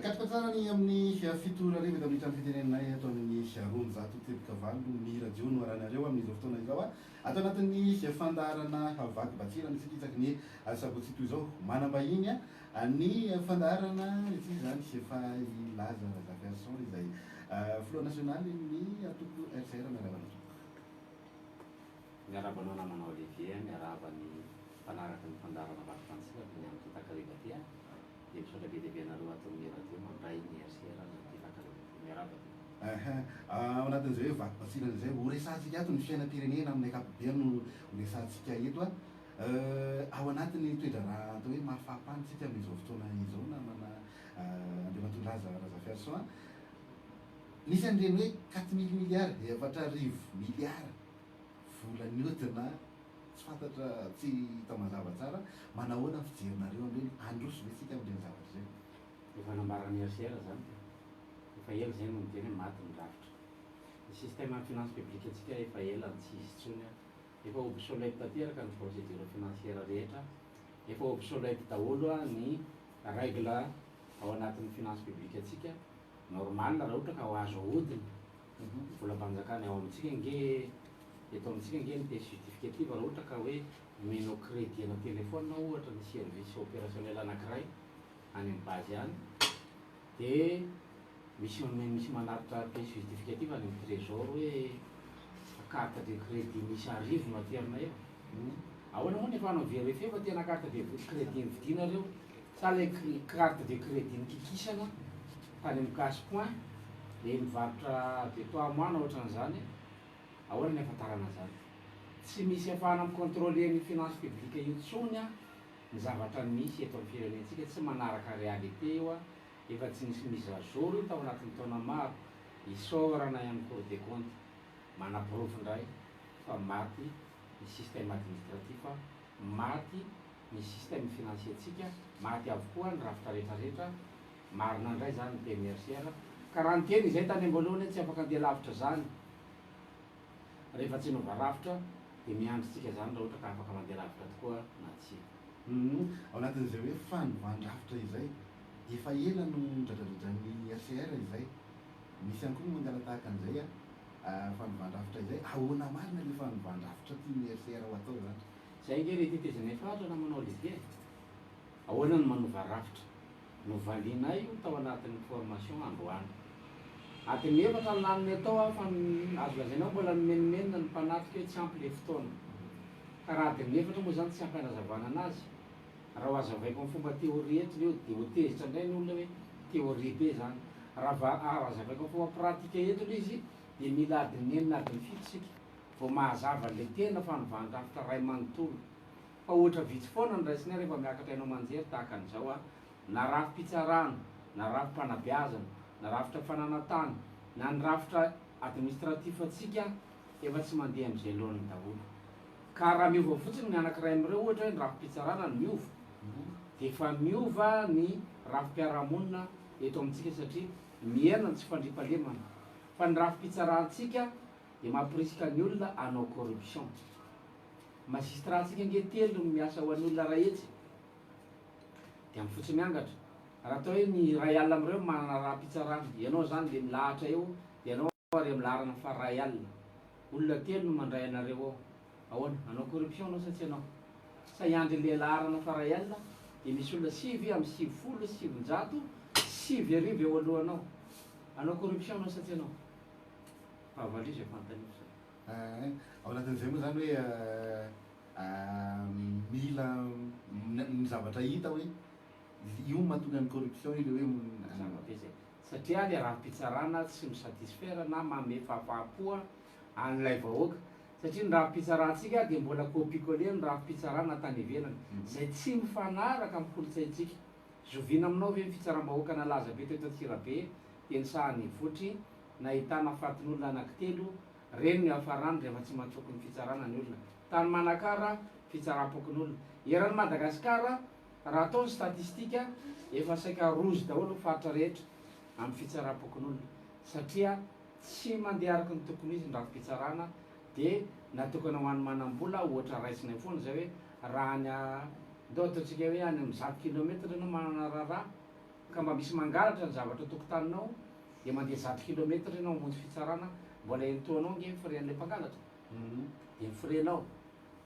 Akatroka tsara ny amin'ny 7 ora hariva eto amin'ny trano fitenenanay ato amin'ny 200.8 ny radio no arahinareo amin'izao fotoana izao. Ato anatin'ny fandaharana vaky batsirana isika isaky ny sabotsy toy izao. Manam-bahiny ny fandaharana ity izany fa i Laza Razafiarison izay filoha nasionalin'ny antoko RCR. Miarahaba anao tompoko. Miarahaba anao namana Olivier, miarahaba ny mpanaraka ny fandaharana vaky bantsirana ny amin'ity takariva ity. Dia misaotra be dia be anareo ato amin'ny radio mandray ny RCR amin'ity takariva ity. Miarahaba tompoko. Aha. Ao anatin'izay hoe vaky batsilana izay, ho resahantsika ato ny fiainam-pirenena amin'ny ankapobeny no ho resahantsika eto a. Ao anatin'ny toe-draharaha atao hoe mahafaha-pano tsika amin'izao fotoana izao namana Andriamatoa Laza Razafiarison a. Nisy an'ireny hoe 4000 milliards, 4000 miliara vola nihodina tsy fantatra, tsy hita mazava tsara. Manahoana ny fijerinareo an'ireny? Handroso ve tsika amin'ireny zavatra ireny? Efa nambaran'ny RCR izany ka. Efa ela izay no niteny hoe maty ny rafitra. Ny système ny finance publique antsika efa ela no tsy hisy intsony. Efa obsolète tanteraka ny procédure financière rehetra. Efa obsolète daholo ny règle ao anatin'ny finance publique antsika. Normal raha ohatra ka ho azo ahodina. Ny volam-panjakana ao amintsika ange, eto amintsika ange ny pièce justificative raha ohatra ka hoe omenao crédit ana téléphone ohatra ny service opérationnel anankiray any amin'ny base any dia misy misy manatitra pièce justificative any amin'ny trésor hoe carte de crédit misy 1000 no aterina eo. Ahoana moa ny ahafahanao vérifier fa tena carte de crédit nividianareo sa ilay carte de crédit nikikisana tany amin'ny cash point le mivarotra de toi à moi na ohatran'izany? Ahoana ny ahafantarana an'izany? Tsy misy ahafahana mi-contrôler ny finance publique intsony ny zavatra misy eto amin'ny firenentsika, tsy manaraka réalité io, efa tsy nisy mise à jour io tao anatin'ny taona maro. Isaorana ihany Cour des comptes manaporofo indray fa maty ny système administratif, maty ny système financier-ntsika, maty avokoa ny rafitra rehetrarehetra. Marina indray izany ny tenin'ny RCR, ka raha niteny izay tany am-boalohany hoe tsy afaka andeha lavitra izany rehefa tsy hanova rafitra dia miandry tsika izany raha ohatra ka afaka mandeha lavitra tokoa na tsia. Ao anatin'izay hoe fanovan-drafitra izay, efa ela no nidradradradran'ny RCR izay, misy ihany koa ny mangala-tahaka an'izay fanovan-drafitra izay, ahoana marina ilay fanovan-drafitra tian'ny RCR ho atao izany? Izay ange ilay tetezana efa atra namanao Olivier e! Ahoana no manova rafitra? Novalianay io tao anatin'ny formation androany. Adiny efatra ny laninay tao aho fa azo lazaina hoe mbola nimenomenona ny mpanatrika hoe tsy ampy le fotoana. Ka raha adiny efatra moa izany tsy ampy hanazavana anazy? Raha ho azavaiko amin'ny fomba théorie eto io dia ho tezitra indray ny olona hoe théorie be izany. Raha raha azavaiko amin'ny fomba pratique eto ilay izy dia mila adiny enina adiny fito isika vao mahazava an'ilay tena fanovan-drafitra iray manontolo. Fa ohatra vitsy foana no raisinay rehefa miakatra haino aman-jery tahaka an'izao a! Na rafi-pitsarana, na rafi-panabeazana, na rafitra fananan-tany, na ny rafitra administratif antsika efa tsy mandeha amin'izay laoniny daholo. Ka raha miova fotsiny ny anankiray amin'ireo, ohatra hoe ny rafi-pitsarana no miova, dia efa miova ny rafi-piarahamonina eto amintsika satria mihena ny tsy fandriampahalemana. Fa ny rafi-pitsarantsika dia mampirisika ny olona hanao corruption. Magistrat tsika ange telo no miasa ho an'ny olona iray hetsy dia amin'ny fotsy miangatra. Raha atao hoe ny 1000 amin'ireo manana raha-pitsarana, ianao izany le milahatra eo dia ianao ary amin'ny laharana faha 1000. Olona telo no mandray anareo ao. Ahoana? Hanao corruption anao sa tsy hanao? Sa hiandry an'ilay laharana faha 1000 dia misy olona 999 eo alohanao. Hanao corruption anao sa tsy hanao? Fa valio izay fanontaniako izay. Eeh, ao anatin'izay moa izany hoe mila ny zavatra hita hoe io no mahatonga ny corruption io le hoe. Mazava be izay. Satria le rafi-pitsarana tsy mi-satisfaire na manome fahafaham-po an'ilay vahoaka. Satria ny rafi-pitsarantsika dia mbola copie-coller ny rafi-pitsarana tany ivelany. Izay tsy mifanaraka amin'ny kolontsaintsika. Zoviana aminao ve ny fitsaram-bahoaka nalaza be teto Antsirabe teny Sahanivotry nahitana fatin'olona anankitelo Reny no hiafarany rehefa tsy matoky ny fitsarana ny olona. Tany Manakara, fitsaram-pokonolona. Eran'i Madagasikara, raha atao ny statistika, efa saika rozy daholo ny faritra rehetra amin'ny fitsaram-pokonolona. Satria tsy mandeha araka ny tokony ho izy ny rafi-pitsarana, dia natokana ho an'ny manam-bola, ohatra raisinay foana izay hoe raha any, ndao ataontsika hoe any amin'ny 100 kilomètre ianao manana raharaha, ka mba misy mangalatra ny zavatra ao tokotaninao dia mandeha 100 kilomètre ianao mamonjy fitsarana, mbola entohanao ange ny frais an'ilay mpangalatra, dia ny frais-nao,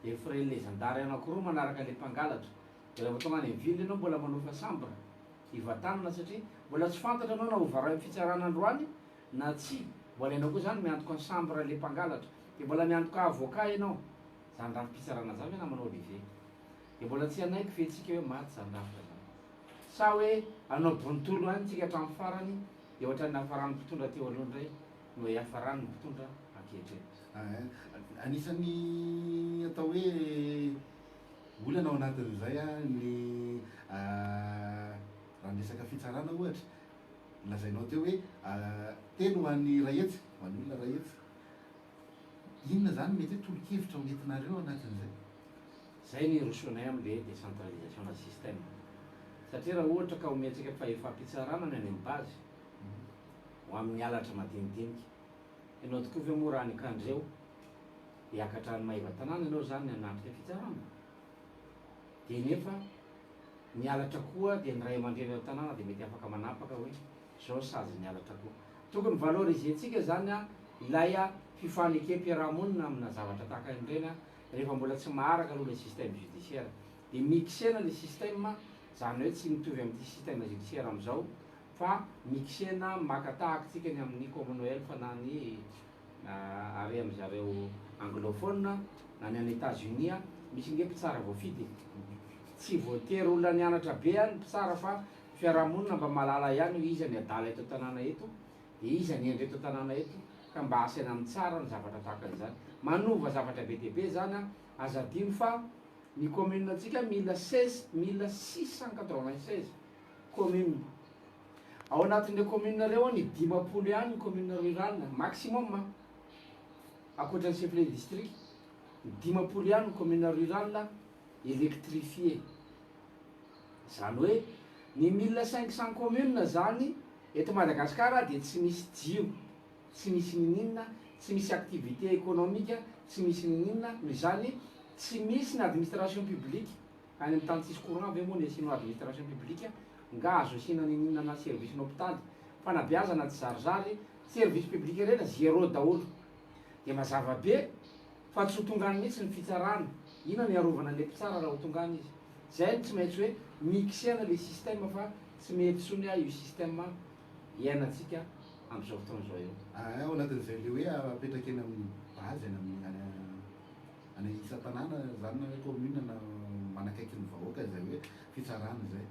dia ny frais-n'ilay zandary anankiroa manaraka ilay mpangalatra, dia rehefa tonga any amin'ny ville ianao mbola manofa chambre hivatanana satria mbola tsy fantatra anao na ho varain'ny fitsarana androany na tsia, mbola ianao koa izany miantoka ny chambre ilay mpangalatra, dia mbola miantoka avocat ianao, izany rafi-pitsarana izany ve namana Olivier? Dia mbola tsy hanaiky ve tsika hoe maty izany rafitra izany? Sa hoe hanao bontolo ihany tsika hatramin'ny farany dia ohatran'ny nafaran'ny mpitondra teo aloha indray no hiafaran'ny mpitondra ankehitriny? Anisan'ny atao hoe olana ao anatin'izay ny raha ny resaka fitsarana ohatra, lazainao teo hoe teny ho an'ny iray hetsy, ho an'ny olona iray hetsy. Inona izany mety hoe tolo-kevitra ho entinareo ao anatin'izay? Zay ny hirosoanay amle décentralisation na système. Satria raha ohatra ka omentsika fahefam-pitsarana ny any amin'ny base, ho amin'ny halatra madinidinika. Ianao tokoa ve moa raha any Kandreho hiakatra any Maevatanàna ianao izany hanatrika fitsarana? Dia nefa ny halatra koa dia ny ray aman-dreny ao an-tanàna dia mety afaka manapaka hoe izao ny sazin'ny halatra koa. Tokony valoriser-tsika izany ilay fifanekem-piarahamonina amina zavatra tahaka an'ireny rehefa mbola tsy maharaka aloha ilay système judiciaire dia mixena ilay système, izany hoe tsy mitovy amin'ity système judiciaire amin'izao fa mixena maka tahaka tsika ny amin'ny commonwealth na ny ary amin zareo anglophone na ny any Etats Unis misy nge mpitsara voafidy e! Tsy voatery olona nianatra be any mpitsara fa fiarahamonina mba mahalala ihany hoe iza ny adala eto an-tanàna eto dia iza ny hendry eto an-tanàna eto ka mba asaina mitsara ny zavatra tahaka an'izany. Manova zavatra be dia be izany an! Aza adino fa ny commune antsika mille seize, 1696 commune. Ao anatin'ireo commune ireo an, ny 50 ihany ny commune rurale, maximum an! Ankoatra ny chef lieu district, ny 50 ihany ny commune rurale électrifiée. Izany hoe ny 1500 communes izany eto Madagasikara dia tsy misy jiro, tsy misy nininona, tsy misy activité économique, tsy misy nininona, noho izany tsy misy ny administration publique, any amin'ny tany tsisy courant ve moa ny asianao administration publique, nga azo asiana nininona na service n'hopitaly, fanabeazana tsy zarizary, service public rehetra zéro daholo, dia mazava be fa tsy ho tonga any mihitsy ny fitsarana, inona no hiarovana an'ilay mpitsara raha ho tonga any izy? Zay no tsy maintsy hoe mixena le système fa tsy mety tsony io système iainantsika amzao fotoana izao io. Ao anatin'izay le hoe apetraka eny amin'ny base any amin'ny any any isan-tanàna zany na hoe commune na manakaiky ny vahoaka izay hoe fitsarana izay.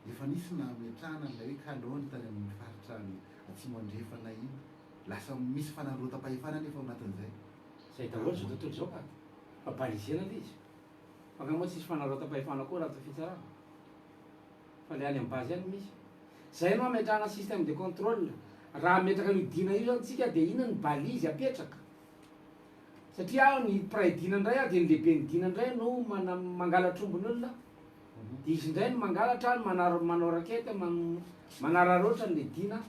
Efa nisy nametrahana an'ilay hoe kalone tany amin'ny faritra any atsimo andrefana iny. Lasa misy fanararaotam-pahefana anefa ao anatin'izay. Zay daholo izao tontolo izao ka. Fa balisena le izy. Fa nga moa tsisy fanararaotam-pahefana koa raha atao fitsarana? Fa le any am base any misy. Zay no ametrahana système de contrôle. Raha ametraka an'io dina io zany tsika de inona ny balise apetraka? Satria ny mpiray dina ndray dia ny lehiben'ny dina ndray no mana mangalatra ombin'olona, de izy ndray no mangalatra no manaro manao raquette man manararaotra an'le dina.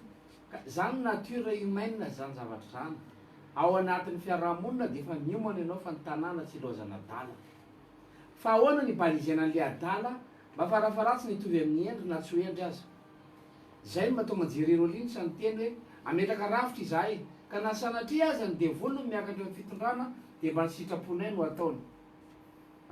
Ka zany nature humaine zany zavatra zany. Ao anatin'ny fiarahamonina dia efa miomana ianao fa ny tanàna tsy ilaozana adala. Fa ahoana ny balisena an'le adala mba farafaharatsiny hitovy amin'ny hendry na tsy ho hendry aza. Zay no mahatonga an'i Jerry Rawlings niteny hoe hametraka rafitra izahay ka na sanatria aza ny devoly no miakatra eo amin'ny fitondrana dia mba ny sitraponay no ataony.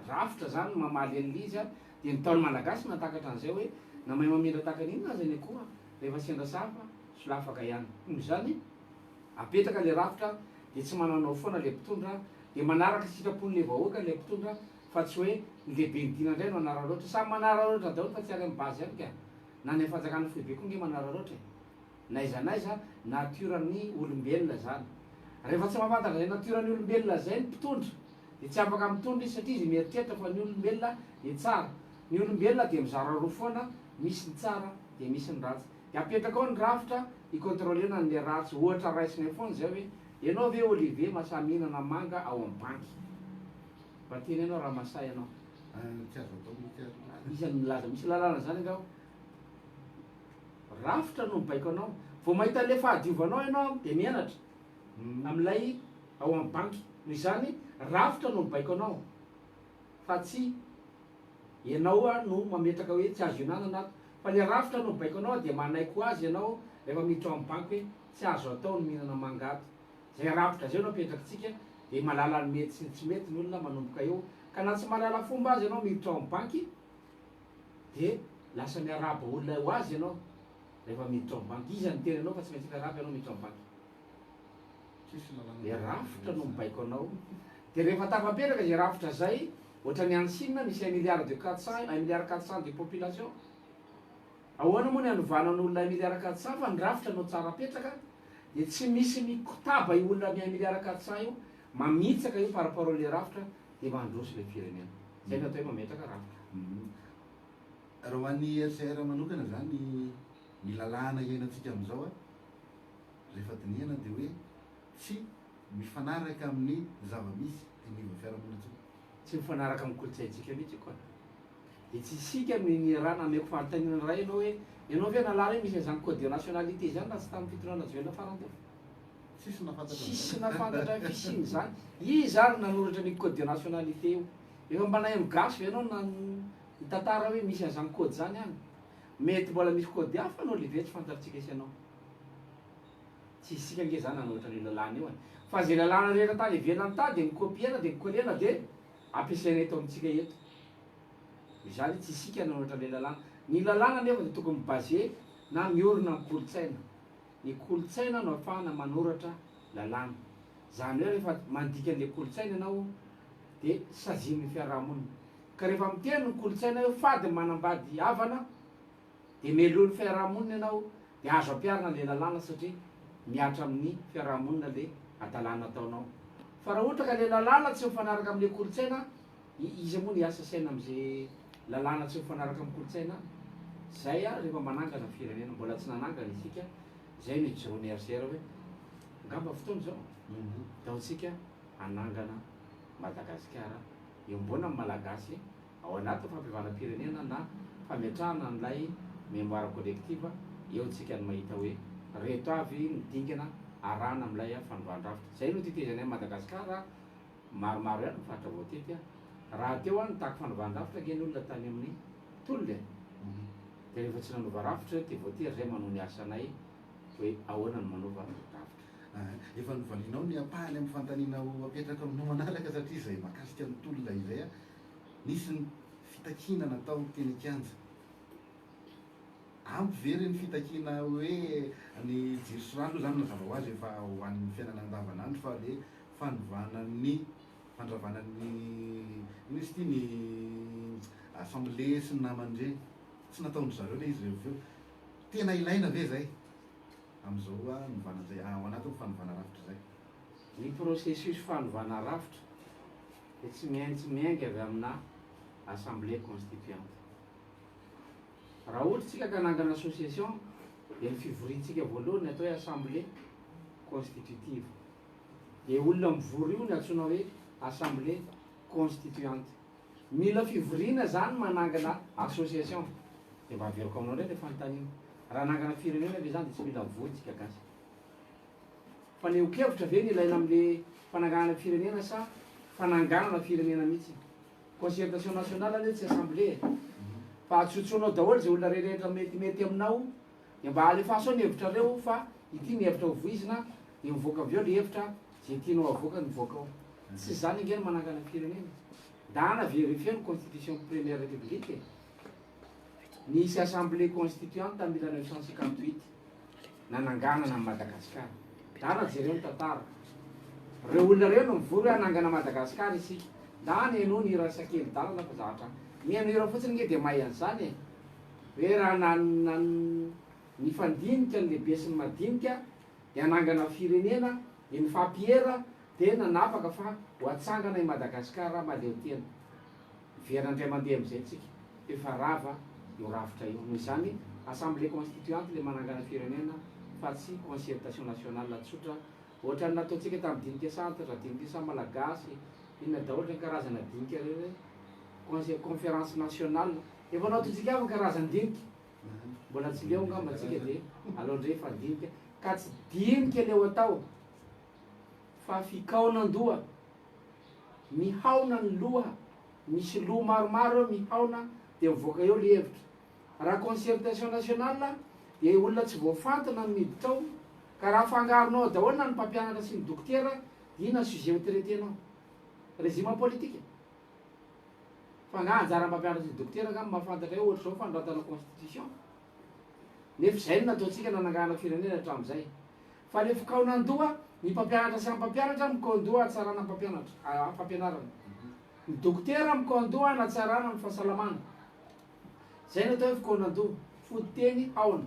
Rafitra zany no mamaly an'ilay izy dia ny Ntaolo Malagasy nahatakatra an'izay hoe na mahay mamindra tahaka ny inona aza ny akoho rehefa sendra sahafa solafaka ihany. Noho izany apetraka ilay rafitra dia tsy manaonao foana ilay mpitondra dia manaraka sitrapon'ilay vahoaka ilay mpitondra fa tsy hoe ny lehiben'ny dina indray no hanararaotra. Samy manararaotra daholo fa tsy any amin'ny base ihany ka. Na any amin'ny fanjakana foibe koa nge manararaotra e. N'aiza n'aiza, natiora-ny olombelona izany. Rehefa tsy mahafantatra izay natiora-ny olombelona izay ny mpitondra dia tsy afaka mitondra izy satria izy mieritreritra fa ny olombelona dia tsara. Ny olombelona dia mizara roa foana, misy ny tsara dia misy ny ratsy. Dia apetraka ao ny rafitra hi-contrôler-na an'ilay ratsy. Ohatra raisinay foana izay hoe, ianao ve Olivier mahasahy mihinana manga ao amin'ny banky? Mba teneno aho raha mahasahy ianao. Tsy azo atao mihitsy ary. Iza no milaza? Misy lalàna izany angaha ao? Rafitra no mibaiko anao. Vao mahita an'ilay fahadiovanao ianao dia mianatra amin'ilay ao amin'ny banky. Noho izany, rafitra no mibaiko anao fa tsy ianao no mametraka hoe tsy azo ihinanana ato. Fa le rafitra no mibaiko anao dia manaiky ho azy ianao rehefa miditra ao amin'ny banky hoe tsy azo atao ny mihinana manga ato. Zay rafitra zay no apetrakitsika dia mahalala ny mety sy ny tsy mety ny olona manomboka eo. Ka na tsy mahalala fomba aza ianao miditra ao amin'ny banky dia lasa miarahaba olona ho azy ianao rehefa miditra ao amin'ny banky. Iza no niteny anao fa tsy maintsy miarahaba ianao miditra ao amin'ny banky? Le rafitra no mibaiko anao. Dia rehefa tafapetraka izay rafitra izay, ohatran'ny any Chine misy un milliard de quatre cent, un milliard quatre cent de population. Ahoana moa ny hanovana ny olona un milliard quatre cent fa ny rafitra no tsara apetraka dia tsy misy mikotaba io olona un milliard quatre cent io, mamitsaka io par rapport an'le rafitra dia mandroso le firenena. Izay no atao hoe mametraka rafitra. Raha ho an'ny RCR manokana izany ny lalàna iainantsika amin'izao a, rehefa dinihana dia hoe tsy mifanaraka amin'ny zava-misy eny anivon'ny fiarahamonina intsony. Tsy mifanaraka amin'ny kolontsaintsika mihitsy io ka. Dia tsy isika no iniarana. Ameko fanontaniana iray ianao hoe, ianao ve nahalala hoe misy an'izany code de nationalité izany raha tsy tamin'ny fitondrana Rajoelina farany teo? Tsisy nahafantatra an'izany. Tsisy nahafantatra ny fisian'izany. Iza ary nanoratra an'io code de nationalité io? Efa mba naheno gasy ve ianao na nitantara hoe misy an'izany code izany any? Mety mbola misy code hafa any Olivier tsy fantatr'tsika sy ianao. Tsy isika ange zany nanohitra an'io lalàna io e! Fa ze lalàna rehetra tany ivelany tany de ni-copier-na de ni-coller-na de ampiasaina eto amintsika eto. Izany tsy isika nanohitra an'le lalàna. Ny lalàna anefa de tokony mi-baser na miorina amin'ny kolontsaina. Ny kolontsaina no afahana manoratra lalàna. Zany hoe rehefa mandika an'le kolontsaina ianao de sazian'ny fiarahamonina. Ka rehefa miteny ny kolontsaina hoe fady ny manambady havana, dia melohin'ny fiarahamonina ianao dia azo ampiharina ilay lalàna satria mihatra amin'ny fiarahamonina ilay hadalana ataonao. Fa raha ohatra ka ilay lalàna tsy mifanaraka amin'ilay kolontsaina, iza moa no hiasa saina amin'izay lalàna tsy mifanaraka amin'ny kolontsaina any? Izay ary rehefa manangana firenena, mbola tsy nanangana isika, izay no ijoroan'ny RCR hoe angamba fotoana izao, ataontsika hanangana Madagasikara iombonan'ny Malagasy, Ao anatin'ny fampihavanam-pirenena na fametrahana an'ilay mémoire collective, eo tsika no mahita hoe reto avy ny dingana arahana amin'ilay fanovan-drafitra. Izay no tetezanay an'i Madagasikara, maromaro ihany ny faritra voatety. Raha teo nitaky fanovan-drafitra ange ny olona tany amin'ny tolona e! Dia rehefa tsy nanova rafitra dia voatery izay manohy ny asanay hoe ahoana no manova rafitra. Efa novalianao ny ampahany amin'ny fanontaniana ho apetrako aminao manaraka satria izay mahakasika ny tolona izay. Nisy ny fitakiana natao teny an-kianja. Ampy ve ireny fitakiana hoe ny jiro sy rano aloha izany mazava ho azy efa ho an'ny fiainana andavanandro fa le fanovana ny fandravana ny inona izy ity ny assemblée sy ny namany ireny. Tsy nataon-dry zareo ilay izy rehefa avy eo. Tena ilaina ve izay amin'izao novana izay ao anatin'ny fanovana rafitra izay? Ny processus fanovana rafitra dia tsy miaintsy miainga avy amina assemblée constituante. Raha ohatra tsika ka hanangana association dia ny fivoriantsika voalohany ny atao hoe assemblée constitutive. Dia olona mivory io ny antsoina hoe assemblée constituante. Mila fivoriana zany manangana association. Dia mba averiko aminao indray ilay fanontaniana. Raha hanangana firenena ve zany dia tsy mila mivory tsika gasy? Fanehoan-kevitra ve no ilaina amin'le fananganana firenena sa fananganana firenena mihitsy? Concertation nationale anie tsy assemblée e! Fa atsotsoanao daholo izay olona rehetra metimety aminao dia mba alefaso ao ny hevitrareo fa ity ny hevitra hovoizina dia mivoaka avy eo le hevitra izay tianao avoaka no mivoaka ao. Tsy izany ange no manangana firenena e! Ndana verifier ny constitution première république e! Nisy assemblée constituante tamin'ny 1958 nananganana an'i Madagasikara. Dana jereo ny tantara. Reo olona reo no mivory hoe hanangana Madagasikara isika. Dana henoy ny hiran'i Sakely Dalana fa zavatra mihaino hira fotsiny nge dia mahay an'izany e. Hoe raha nifandinika ny lehibe sy ny madinika dia hanangana firenena dia nifampiera dia nanapaka fa ho atsangana i Madagasikara mahaleotena. Miverina indray mandeha amin'izay tsika efa rava io rafitra io. Noho izany assemblée constituante le manangana firenena fa tsy concertation nationale tsotra ohatran'ny nataontsika tamin'ny dinika santatra, dinika samy malagasy, inona daholo ireny karazana dinika ireny hoe conférence nationale. Efa nataontsika avy ny karazan-dinika. Mbola tsy leo angamba tsika dia aleo indray hifandinika. Ka tsy dinika le ho atao fa fikaonan-doha. Mihaona ny loha, misy loha maromaro eo mihaona dia mivoaka eo le hevitra. Raha concertation nationale dia olona tsy voafantina no miditra ao, ka raha afangaronao ao daholo na ny mpampianatra sy ny dokotera dia inona ny sujet ho traiter-nao? Régime politique? Fa angaha anjaran'ny mpampianatra sy ny dokotera angamba mahafantatra hoe ohatr'izao fanoratana constitution? Nefa izay no nataontsika nanangana firenena hatramin'izay. Fa le fikaonandoha, ny mpampianatra samy mpampianatra mikaondoha hatsarana mpampianatra, fampianarana. Ny dokotera mikaondoha hanatsarana ny fahasalamana. Zay no atao hoe fikaonandoha. Fototeny haona.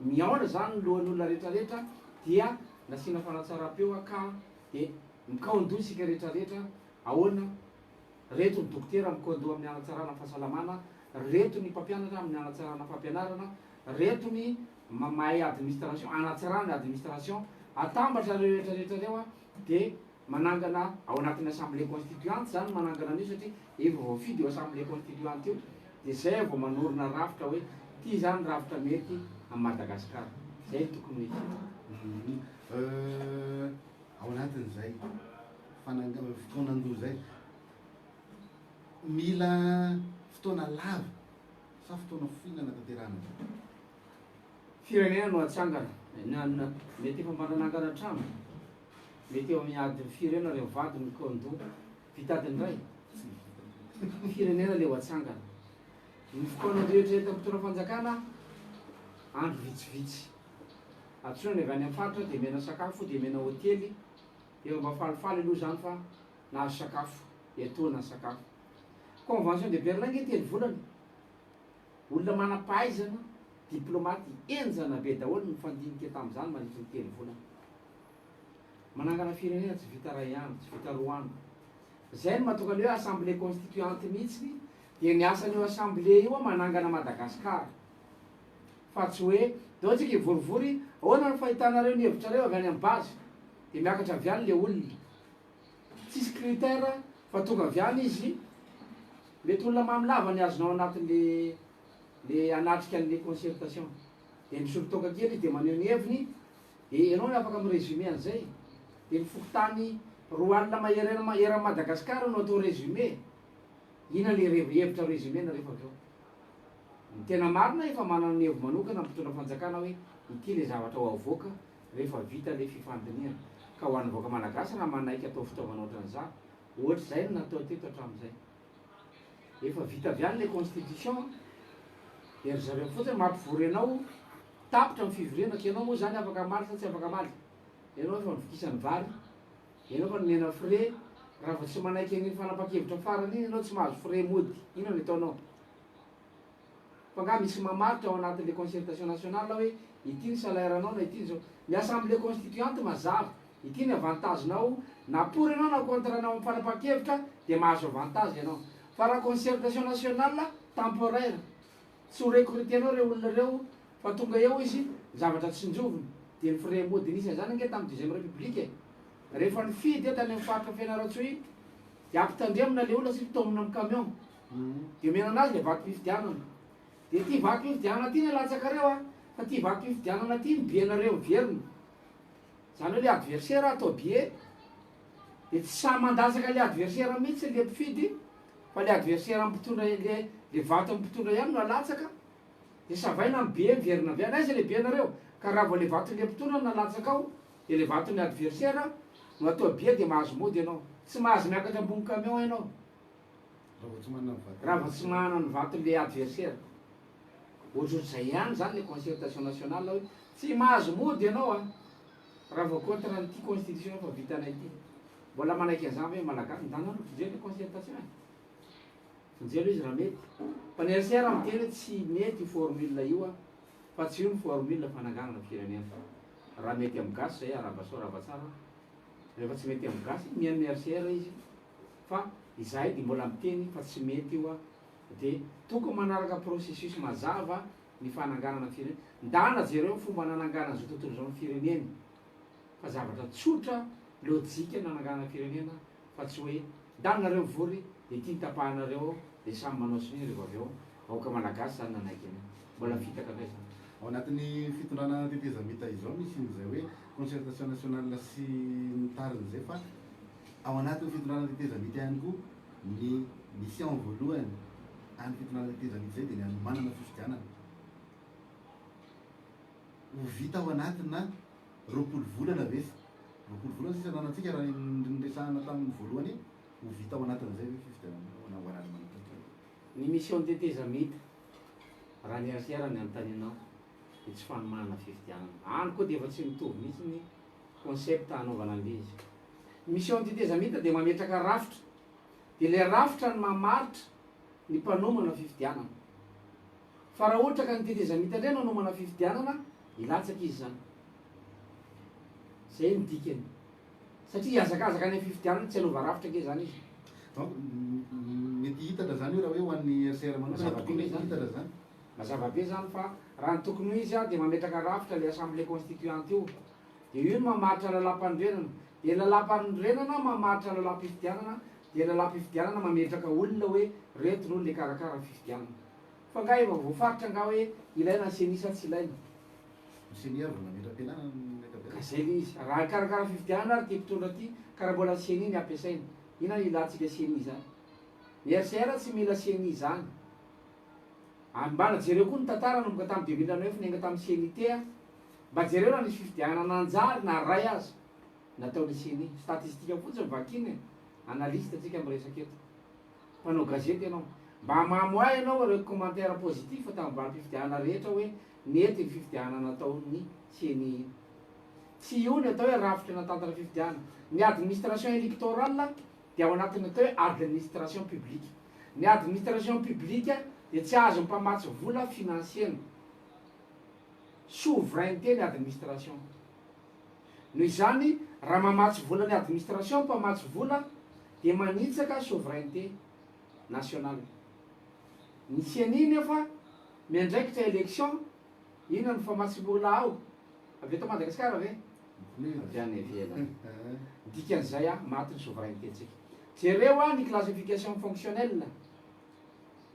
Mihaona zany ny lohan'olona retraretra dia nasiana fanatsaram-peo ka dia mikaondoha isika retraretra ahoana Reto ny dokotera mikaondoha amin'ny hanatsarana ny fahasalamana, reto ny mpampianatra amin'ny hanatsarana fampianarana, reto ny mahay administration, hanatsarana ny administration, atambatra ireo rehetra rehetra ireo dia manangana ao anatin'ny assemblée constituante izany manangana an'io satria efa voafidy io assemblée constituante io dia izay vao manorina rafitra hoe ity izany rafitra mety amin'i Madagasikara. Izay no tokony ho izy. Ao anatin'izay fananga- fikaonandoha izay, mila fotoana lava sa fotoana fohy ny hanatanterahana izany? Firenena no atsangana, na na mety efa mba nanangana trano, mety eo amin'ny adiny firy eo nareo mivady no mikaondoha, vita adiny iray? Tsy vita. Firenena le ho atsangana. Ny fikaonandoha eritreretin'ny mpitondra fanjakana andro vitsivitsy. Antsoina ny avy any amin'ny faritra dia omena sakafo dia omena hotely, efa mba falifaly aloha izany fa nahazo sakafo, etoana ny sakafo. Convention de Berlin nge telo volana, olona manam-pahaizana, diplomaty henjana be daholo no nifandinika tamin'izany mandritry ny telo volana. Manangana firenena tsy vita iray andro, tsy vita roa andro. Izay no mahatonga ny hoe assemblée constituante mihitsy dia ny asan'io assemblée io manangana Madagascar. Fa tsy hoe ndao tsika hivorivory, ahoana no fahitanareo ny hevitrareo avy any amin'ny base? Dia miakatra avy any le olona. Tsisy critère fa tonga avy any izy, mety olona mamy lava ny azonao anatin'le le hanatrika an'le concertation. Dia misotro toaka kely izy dia maneho ny heviny, dia ianao no afaka mi-resumer an'izay. Dia ny fokontany 20 mahery eran'i Madagasikara no atao résumé. Inona le hevitra résumé-na rehefa avy eo? Ny tena marina efa manana ny heviny manokana ny mpitondra fanjakana hoe ity le zavatra ho avoaka rehefa vita le fifandinihana. Ka ho an'ny vahoaka malagasy raha manaiky atao fitaovana ohatran'izany, ohatr'izay no natao teto hatramin'izay. Efa vita avy any le constitution dia ry zareo fotsiny mampivory anao, tapitra ny fivoriana ka ianao moa izany afaka hamaly sa tsy afaka hamaly? Ianao efa novokisan'ny vary, ianao efa nomena frais, raha vao tsy manaiky an'iny fanapahan-kevitra farany iny ianao tsy mahazo frais mody, inona no ataonao? Fa nga misy mamaritra ao anatin'le concertation nationale hoe ity ny salaire nao na ity ny zao. Ny assemblée constituante mazava, ity ny avantage nao, na pour ianao na contre anao amin'ny fanapahan-kevitra dia mahazo avantage ianao. Fa raha concertation nationale, temporaire, tsy ho recruter-nao ireo olona ireo fa tonga eo izy, ny zavatra tsinjoviny dia ny frais mody. Nisy an'izany ange tamin'ny deuxième république e. Rehefa nifidy tany amin'ny faritra Fianarantsoa iny dia ampitandremina le olona satria taomina amin'ny camion. Dia omena anazy ilay vatom-pifidianana. Dia ity vatom-pifidianana ity ny alatsakareo a, fa ity vatom-pifidianana ity ny billet-nareo miverina. Izany hoe ilay adversaire atao billet, dia tsy sahy mandatsaka ilay adversaire mihitsy ilay mpifidy, fa ilay adversaire mpitondra ilay ilay vaton'ny mpitondra ihany no alatsaka, dia savaina ny billet miverina avy any. Aiza ilay billet-nareo? Ka raha vao ilay vaton'ilay mpitondra no nalatsaka ao, dia ilay vaton'ny adversaire no atao billet dia mahazo mody ianao. Tsy mahazo miakatra ambony camion ianao. Raha vao tsy manana ny vato. Raha vao tsy manana ny vaton'ilay adversaire. Ohatrohatr'izay ihany izany ilay concertation nationale hoe tsy mahazo mody ianao an! Raha vao contre an'ity constitution efa vitanay ity. Mbola manaiky an'izany ve ny Malagasy? Ndana aloha vonjeo ilay concertation e! Vonjeo aloha izy raha mety. Fa ny RCR miteny hoe tsy mety io formule io an! Fa tsy io ny formule fananganana firenena. Raha mety amin'ny gasy izay arahaba soa arahaba tsara. Rehefa tsy mety amin'ny gasy, mihaino ny RCR izy. Fa izahay dia mbola miteny fa tsy mety io dia tokony manaraka processus mazava ny fananganana firenena. Ndana jereo ny fomba nananganan'izao tontolo izao ny fireneny fa zavatra tsotra lojika ny nananganana firenena fa tsy hoe ndana nareo mivory dia ity ny tapahanareo ao dia samy manao sonia rehefa avy eo vahoaka malagasy zany nanaiky an'io. Mbola fitaka ndray zany. Ao anatin'ny fitondrana tetezamita izao misy an'izay hoe concertation nationale sy ny tariny izay fa Ao anatin'ny fitondrana tetezamita ihany koa, ny mission voalohany any fitondrana tetezamita izay dia ny hanomanana fifidianana. Ho vita ao anatina 20 volana ve? 20 volana sisa ananantsika raha ny niresahana tamin'ny voalohany iny, ho vita ao anatin'izay ve fifidianana ho an'azy manokana? Ny mission tetezamita, raha ny RCR ny anontanianao, dia tsy fanomanana fifidianana. Any koa dia efa tsy mitovy mihitsy ny concept hanaovana an'ilay izy. Ny mission tetezamita dia mametraka rafitra, dia ilay rafitra no mamaritra ny mpanomana fifidianana. Fa raha ohatra ka ny tetezamita indray no hanomana fifidianana, hilatsaka izy izany. Izay no dikany. Satria hihazakazaka any amin'ny fifidianana tsy hanova rafitra ange izany izy. Donc, mety hitatra izany io raha hoe ho an'ny RCR manokana, tokony hitatra izany. Mazava be izany fa raha ny tokony ho izy dia mametraka rafitra ilay assemblée constituante io. Dia io no mamaritra lalàmpanorenana. Dia lalàmpanorenana mamaritra lalàm-pifidianana, dia lalàm-pifidianana mametraka olona hoe reto no olona hikarakara fifidianana. Fa nga efa voafaritra nga hoe ilaina ny ceni sa tsy ilaina? Ny ceni ary vao nametra-pialana ny ankapobeny. Ka zay le izy. Raha hikarakara fifidianana ary ty mpitondra ty, ka raha mbola ceni ny ampiasaina, inona ny ilantsika ceni zany? Ny RCR tsy mila ceni zany. Ary mbana jereo koa ny tantara nanomboka tamin'ny 2009 niainga tamin'ny CENI-T a! Mba jereo raha nisy fifidianana nanjary na ray aza nataon'ny ceni. Statistique fotsiny vakina e! Analyste tsika miresaka eto. Mpanao gazety ianao. Mba mamo ahy ianao ireo commentaire positif tamin'ny valim-pifidianana rehetra hoe nety ny fifidianana nataon'ny ceni iny. Tsy io ny atao hoe rafitra natantana fifidianana. Ny administration électorale dia ao anatin'ny atao hoe administration publique. Ny administration publique dia tsy azon'ny mpamatsy vola financier-na. Souveraineté ny administration. Noho izany, raha mamatsy vola ny administration ny mpamatsy vola dia manitsaka souveraineté nationale. Ny ceni nefa miandraikitra élection, inona no famatsiam-bola ao? Avy eto Madagasikara ve? Avy any ivelany. Ny dikan'izay a, maty ny souveraineté-ntsika. Jereo a ny classification fonctionnelle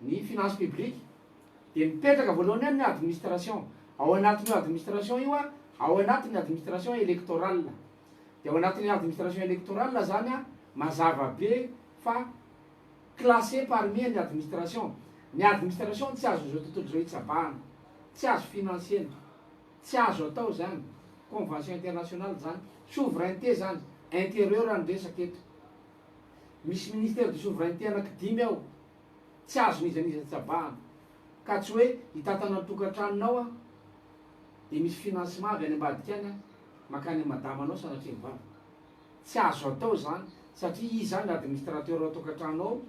ny finance publique dia mipetraka voalohany any ny administration, ao anatin'io administration io a, ao anatin'ny administration électorale, dia ao anatin'ny administration électorale zany a, mazava be fa classé parmi ny administration, ny administration tsy azon'izao tontolo izao itsabahana, tsy azo financier-na, tsy azo atao zany, convention internationale zany, souveraineté zany, intérieur ny resaka eto, misy ministère de souveraineté anaky dimy ao, Tsy azon'iza n'iza tsabahana. Ka tsy hoe hitantana ny tokantranonao aho dia misy financement avy any ambadika any mankany amin'ny madamanao sanatria ny vava. Tsy azo atao izany satria izy izany administrateur ao tokantrano ao,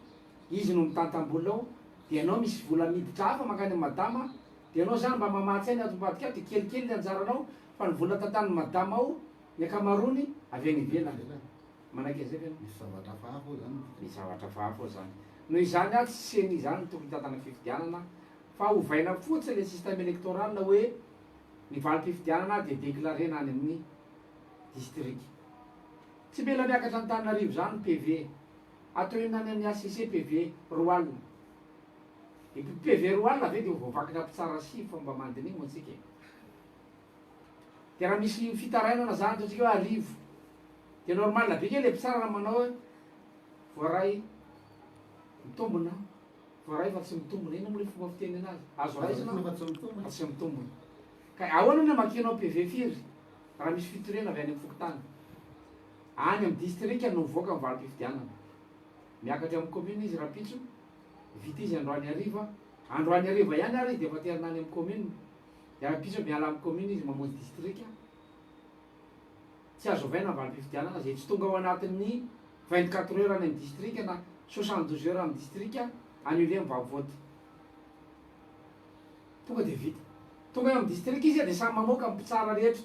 izy no mitantam-bola ao, dia ianao misy vola miditra hafa mankany amin'ny madama, dia ianao izany mba mamatsy ahy ny ato ambadika ato dia kelikely ny anjaranao fa ny vola tantanin'ny madama ao ny ankamaroany avy any ivelany. Manaiky an'izay ve ianao? Misy zavatra hafahafa ao izany. Misy zavatra hafahafa ao izany. Noho izany aho tsy ceni izany no tokony hitantana fifidianana fa ovaina fotsiny ilay système électoral hoe ny valim-pifidianana dia déclarena any amin'ny district. Tsy mila miakatra Antananarivo izany ny PV. Atao inona any amin'ny HCC PV 20. Ny PV 20 ve dia ho voavakina mpitsara sivy fa mba mandiniha moa tsika e. Dia raha misy fitarainana zany ataontsika hoe 1000 dia normal be nge le mpitsara raha manao hoe voaray mitombina, voaray fa tsy mitombina, inona moa le fomba fiteny anazy? Azo raisina fa tsy mitombina. Ka ahoana ny hamakianao PV firy raha misy fitoriana avy any amin'ny fokontany? Any amin'ny distrika no mivoaka ny valim-pifidianana. Miakatra eo amin'ny commune izy rahampitso, vita izy androany hariva, androany hariva ihany ary izy dia efa aterina any amin'ny commune. Dia rahampitso miala amin'ny commune izy mamonjy distrika, tsy azo ovaina ny valim-pifidianana izay tsy tonga ao anatin'ny 24 heures any amin'ny distrika na 72 heures amin'ny distrika, annuler ny vote. Tonga dia vita. Tonga eo amin'ny distrika izy dia samy mamoaka ny mpitsara rehetra.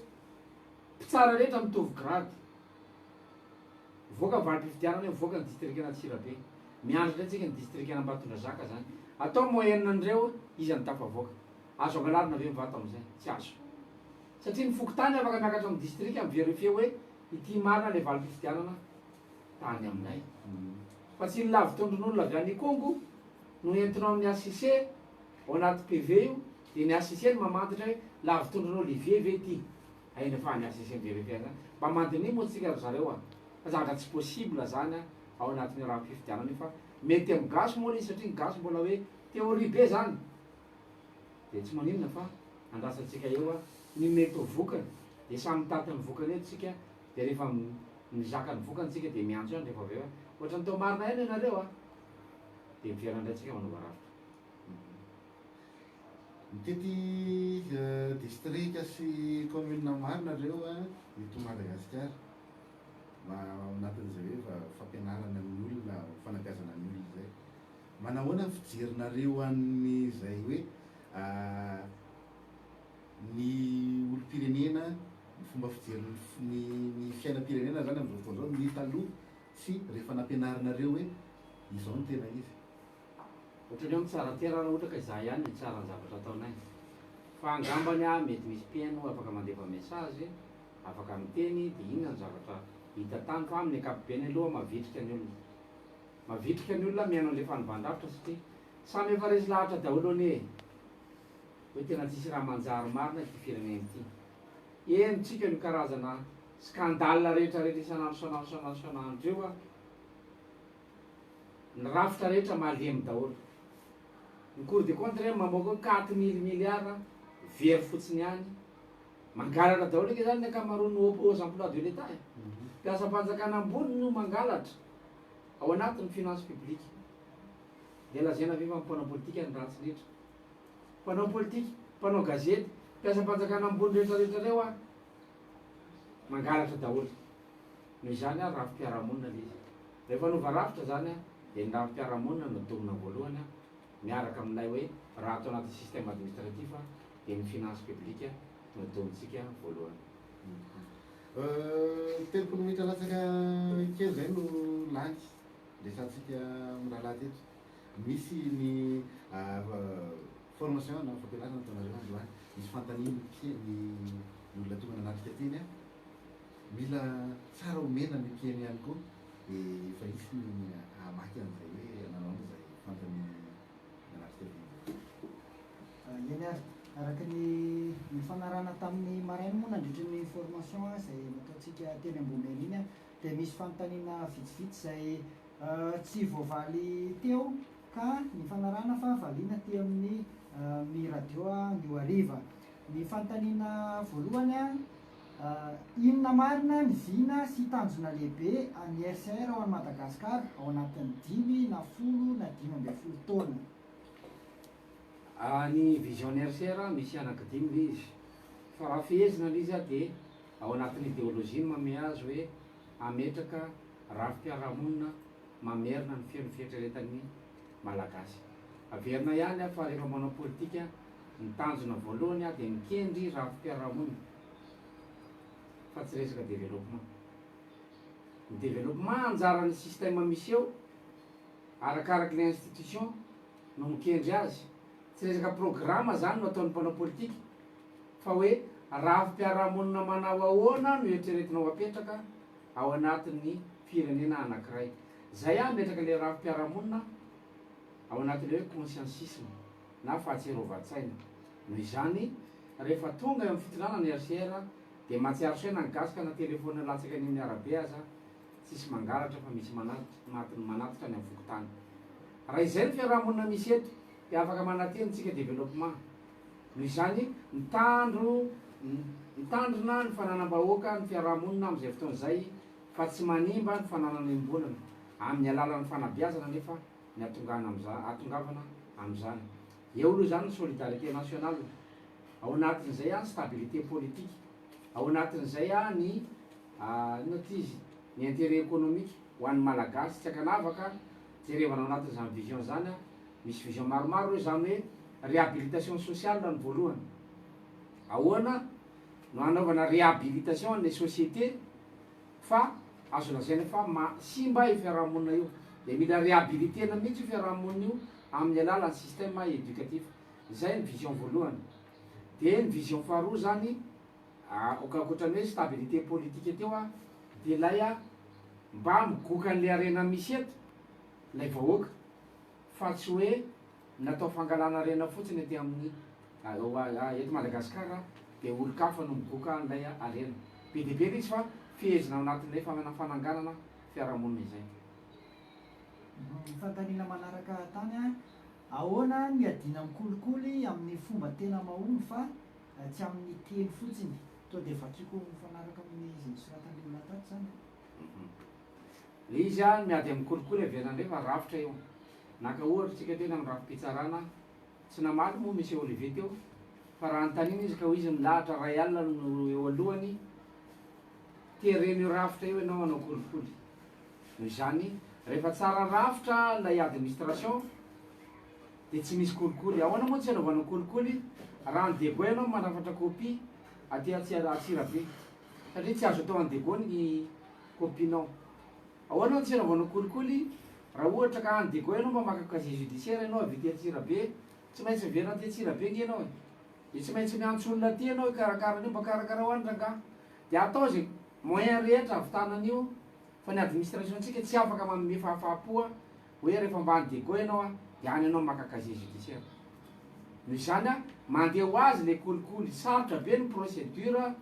Mpitsara rehetra mitovy grade. Mivoaka ny valim-pifidianana eo, mivoaka ny distrikan'Antsirabe. Miandry indray tsika ny distrikan'Ambatondrazaka zany. Atao moyenne an'ireo, iza no tafavoaka. Azo angalarina ve ny vato amin'izay? Tsy azo. Satria ny fokontany afaka miakatra amin'ny distrika mi-verifier hoe ity marina ilay valim-pifidianana tany aminay. Fa tsy ny lavitondron'olona avy any Ikongo no entinao amin'ny HCC ao anaty PV io dia ny HCC no mamantatra hoe lavitondron'Olivier ve ity? Aina fa ny HCC mi-verifier an'izany. Mba mandiniha moa tsika ry zareo a! Fa zavatra tsy possible zany ao anatin'io rafi-pifidianana io fa mety amin'ny gasy moa ilay izy satria ny gasy mbola hoe théorie be zany. Dia tsy maninona fa andrasantsika eo a. ny mety ho vokany de samy mitaty ny vokany eto tsika de rehefa mizaka ny vokany tsika de miantso ihany rehefa avy eo ohatran'ny tao marina ihany ianareo a de miverina indray tsika manova rafitra. Mitety distrika sy commune maro nareo eto Madagasikara mba ao anatin'izay hoe fampianarana ny olona, fanabeazana ny olona izay. Manahoana ny fijerinareo an'izay hoe ny olom-pirenena, ny fomba fijery ny ny fiainam-pirenena zany amin'izao fotoana izao, ny taloha sy rehefa nampianarinareo hoe izao no tena izy? Ohatran'ny hoe mitsara tera raha ohatra ka izaho ihany no hitsara ny zavatra ataonay. Fa angambany aho mety misy mpihaino afaka mandefa message, afaka miteny dia inona ny zavatra hita tany fa amin'ny ankapobeny aloha mavitrika ny olona. Mavitrika ny olona mihaino an'ilay fanovan-drafitra satria samy efa resy lahatra daholo anie e! Hoe tena tsisy raha manjary marina ity firenena ity. Henontsika io karazana scandale rehetra rehetra isan'andro isan'andro isan'andro isan'andro io a! Ny rafitra rehetra malemy daholo. Ny cour des comptes re mamoaka hoe 4000 milliards very fotsiny ihany. Mangalatra daholo ange zany ny ankamaroan'ny hauts emplois de l'Etat e. Mpiasam-panjakana ambony no mangalatra ao anatin'ny finance publique. Dia lazaina ve fa ny mpanao politika no ratsy indrindra? Mpanao politika, mpanao gazety, mpiasam-panjakana ambony rehetra rehetra reo a, mangalatra daholo. Noho izany a, rafi-piarahamonina le izy. Rehefa hanova rafitra izany a, dia ny rafi-piarahamonina no domina voalohany a, miaraka amin'ilay hoe raha ato anatin'ny système administratif a, dia ny finance publique no domintsika voalohany. 30 minitra latsaka kely izay no lany resahantsika mirahalahy teto. Misy ny formation na fampianarana nataonareo androany. Misy fanontaniana ny olona tonga nanatrika teny a. Mila tsara omena ny mpihaino ihany koa dia efa hisy ny hamaky an'izay hoe nanao an'izay fantany nanatrika teny izay. Eny ary, araka ny nifanarahana tamin'ny maraina moa nandritry ny formation izay nataontsika teny Ambohimena iny dia misy fanontaniana vitsivitsy izay tsy voavaly teo ka nifanarahana fa valiana aty amin'ny Mi Radio anio hariva. Ny fanontaniana voalohany, Inona marina ny vina sy tanjona lehibe an'ny RCR ho an'i Madagasikara ao anatin'ny dimy na 10 na 15 taona? Ny vision ny RCR misy anankidimy ilay izy. Fa raha fehezina ilay izy dia ao anatin'ny ideologie no manome azy hoe hametraka rafi-piarahamonina mamerina ny feno fieritreretan'ny Malagasy. Averina ihany aho fa rehefa manao politika ny tanjona voalohany dia mikendry rafi-piarahamonina fa tsy resaka développement. Ny développement anjaran'ny système misy eo arakaraky ilay institution no mikendry azy. Tsy resaka programa zany no ataon'ny mpanao politika fa hoe rafi-piarahamonina manao ahoana no eritreretinao apetraka ao anatin'ny firenena anakiray. Zay aho metraka ilay rafi-piarahamonina ao anatin'ilay hoe consciencisme na fahatsiarovan-tsaina. Noho izany, rehefa tonga eo amin'ny fitondrana ny RCR dia mahatsiaro saina ny gasy ka na telephone latsaka eny amin'ny arabe aza tsisy mangalatra fa misy manatitra any amin'ny fokontany. Raha izay ny fiarahamonina misy eto dia afaka manantena isika développement. Noho izany, mitandro mitandrina ny fananam-bahoaka ny fiarahamonina amin'izay fotoana izay fa tsy manimba ny fananana iombonana, amin'ny alalan'ny fanabeazana anefa ny hatongana amin'izany, hahatongavana amin'izany. Eo aloha izany ny solidarité nationale, ao anatin'izay ny stabilité politique, ao anatin'izay ny inona ity izy, ny intérêt économique ho an'ny Malagasy tsy ankanavaka, jerevana ao anatin'izany vision izany, misy vision maromaro ireo, izany hoe réhabilitation sociale no voalohany, ahoana no hanaovana réhabilitation an'ilay société fa azo lazaina fa ma simba io fiarahamonina io dia mila réhabiliter-na mihitsy io fiarahamonina io amin'ny alalan'ny système éducatif. Izay ny vision voalohany. Dia ny vision faharoa zany ankoatran'ny hoe stabilité politique teo a, dia ilay a mba migoka an'ilay harena misy eto ilay vahoaka fa tsy hoe natao fangalana harena fotsiny aty amin'ny eto Madagasikara dia olon-kafa no migoka an'ilay harena. Be dia be ilay izy fa fehezina ao anatin'ilay fananganana fiarahamonina izay. Ny fanontaniana manaraka tany, ahoana ny hiadiana amin'ny kolikoly amin'ny fomba tena mahomby fa. tsy amin'ny teny fotsiny. Tonga dia vakiko mifanaraka amin'ny izay nosoratan'ilay olona tato izany an. Le izy an, miady amin'ny kolikoly averina indray fa rafitra io. Naka ohatra tsika teo ny amin'ny rafi-pitsarana, tsy namaly moa Monsieur Olivier teo, fa raha anontaniana izy ka hoy izy milahatra ray alina no eo alohany, teren'io rafitra io ianao hanao kolikoly. Noho izany, rehefa tsara rafitra ilay administration dia tsy misy kolikoly. Ahoana moa tsy hanaovana kolikoly raha any Diego ianao manafatra copie aty Antsirabe? Satria tsy azo atao any Diego ny copie-nao. Ahoana no tsy hanaovana kolikoly raha ohatra ka any Diego ianao mba maka casier judiciaire ianao avy aty Antsirabe, tsy maintsy miverina aty Antsirabe nge ianao e. Dia tsy maintsy miantso olona aty ianao hikarakara an'io, mba karakaraho any rangahy. Dia atao izay moyen rehetra hahavitana an'io fa ny administration-tsika tsy afaka manome fahafahampo hoe rehefa mba any Diego ianao dia any ianao maka casier judiciaire. Noho izany mandeha ho azy ilay kolikoly, sarotra be ny procédure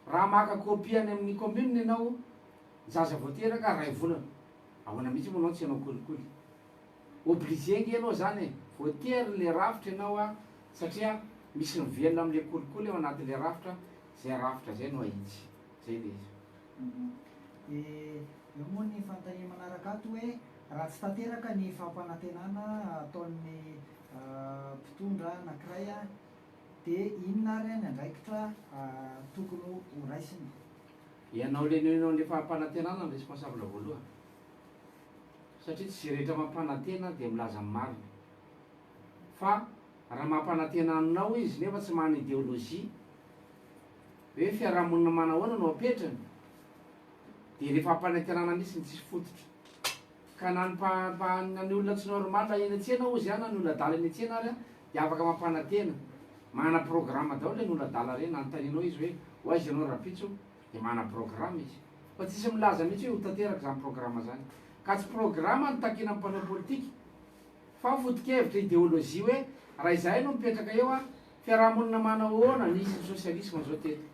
raha maka copie any amin'ny commune ianao, ny zaza vao teraka ray volana, ahoana mihitsy moa ianao tsy hanao kolikoly? Obligé ange ianao zany e, voatery le rafitra ianao a, satria misy mivelona amle kolikoly ao anatin'le rafitra, zay rafitra zay no ahitsy, zay le izy. Dia eo moa ny fanontaniana manaraka ato hoe raha tsy tanteraka ny fampanantenana ataon'ny mpitondra anankiray dia inona ary ny andraikitra tokony ho raisiny? Ianao le noenao an'le fampanantenana no responsable voalohany. Satria tsy izay rehetra mampanantena dia milaza ny marina. Fa raha mampanantena aminao izy nefa tsy manana ideologie hoe fiarahamonina manahoana no apetrany dia ilay fampanantenana mihitsy no tsisy fototra. Ka na ny mpa na ny olona tsy normal eny an-tsena hozy an, na ny olona adala eny an-tsena ary an, dia afaka mampanantena. Manana programme daholo ireny olona adala ireny, anontanianao izy hoe ho aiza ianao rahampitso dia manana programme izy. Fa tsisy milaza mihitsy hoe ho tanteraka izany programme izany. Ka tsy programme no takiana amin'ny mpanao politika fa foto-kevitra ideologie hoe raha izahay no mipetraka eo an, fiarahamonina manao ahoana, nisy ny socialisme izao teto.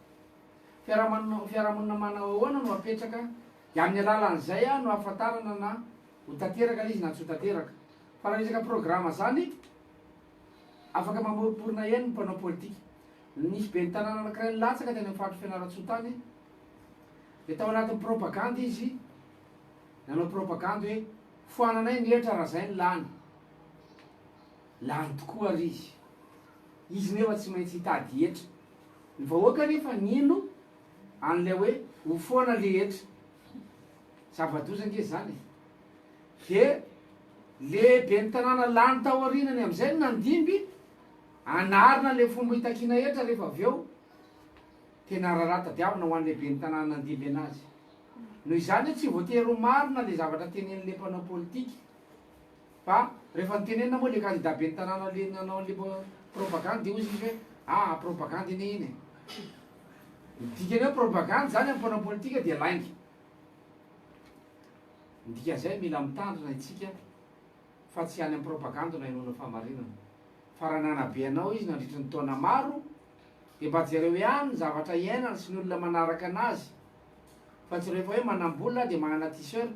Fiarahamonina manao ahoana no apetraka dia amin'ny alalan'izay no ahafantarana na ho tanteraka ilay izy na tsy ho tanteraka. Fa raha resaka programme izany, afaka mamoromporona ihany ny mpanao politika. Nisy ben'ny tanàna anankiray nilatsaka tany amin'ny faritry Fianarantsoa tany, dia tao anatin'ny propagandy izy, nanao propagandy hoe foananay ny hetra raha izay no lany. Lany tokoa ary izy. Izy nefa tsy maintsy hitady hetra. Ny vahoaka anefa nino an'ilay hoe ho foana le hetra. Zava-doza ange izany e. Dia le ben'ny tanàna lany tao aorianany amin'izay no nandimby hanarina le fomba hitakiana hetra rehefa avy eo. Tena raharaha tadiavina ho an'ilay ben'ny tanàna nandimby anazy. Noho izany hoe tsy voatery ho marina le zavatra tenenin'le mpanao politika. Fa rehefa notenenina moa le candidat ben'ny tanàna le nanao an'le propagande dia hozy izy hoe aa propagande anie iny e. Ny dikany hoe propagande zany amin'ny mpanao politika dia lainga. Ny dikan'izay mila mitandrina isika fa tsy any amin'ny propagande no ahenoana fahamarinana. Fa raha nanabe anao izy nandritry ny taona maro dia mba jereo ihany ny zavatra iainany sy ny olona manaraka anazy Fa tsy rehefa hoe manambola dia manana t-shirt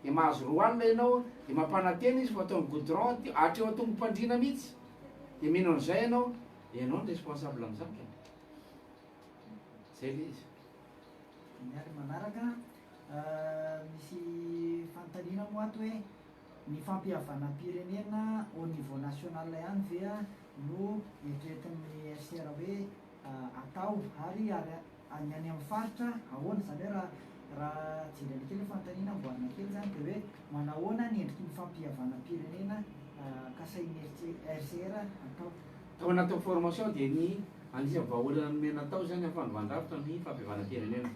dia mahazo 20 ianao dia mampanantena izy fa ataony goudron hatreo an-tongom-pandriana mihitsy dia mino an'izay ianao, ianao no responsable amin'izany ka. Zay le izy. Ny ary manaraka, misy fanontaniana moa ato hoe ny fampihavanam-pirenena au niveau national ihany ve no eritreretin'ny HCR hoe atao ary ary Ny any amin'ny faritra, ahoana? Izany hoe raha raha jerena kely ny fanontaniana amboarina kely izany dia hoe manahoana ny endriky ny fampihavanam-pirenena kasain'ny RCR atao? Tao anatin'ny formation dia ny anisan'ny vahaolana nomena tao izany amin'ny fanovan-drafitra ny fampihavanam-pirenena.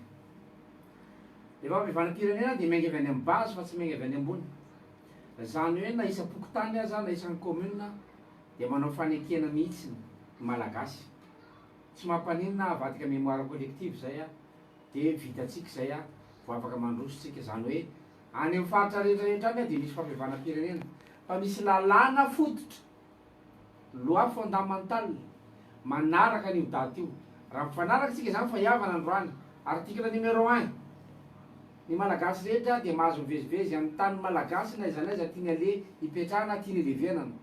Ny fampihavanam-pirenena dia miainga avy any amin'ny base fa tsy miainga avy any ambony. Izany hoe na isam-pokontany aza na isan'ny commune dia manao fanekena mihitsy ny Malagasy. Tsy mampaninona avadika mémoire collective zay a, de vitatsika zay a, vao afaka mandroso tsika, zany hoe any amin'ny faritra rehetra rehetra any dia misy fampihavanam-pirenena, fa misy lalàna fototra, loi fondamentale, manaraka an'io daty io, raha mifanaraka tsika zany fa hihavana androany, article numéro un, ny malagasy rehetra dia mahazo mivezivezy amin'ny tany malagasy n'aiza n'aiza tiany aleha hipetrahana, tiany hilevenana.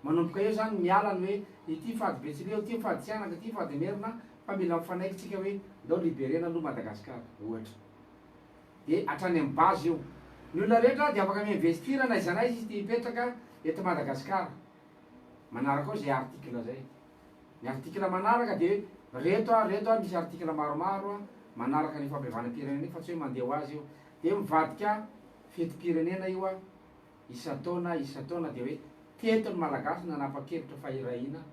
Manomboka eo zany miala ny hoe ity fady betsileo, ity fady tsianaka, ity fady merina. Fa mila mifanaiky tsika hoe ndao liberena aloha Madagascar ohatra. De hatrany amin'ny base io. Ny olona rehetra dia afaka mi-investir n'aiza n'aiza izy te hipetraka eto Madagascar. Manaraka ao zay article zay. Ny article manaraka de reto a, reto a, misy article maromaro a, manaraka an'io fampihavanam-pirenena io fa tsy hoe mandeha ho azy io. De mivadika fetim-pirenena io a, isan-taona, isan-taona de hoe teto ny Malagasy nanapa-kevitra fa hiray hina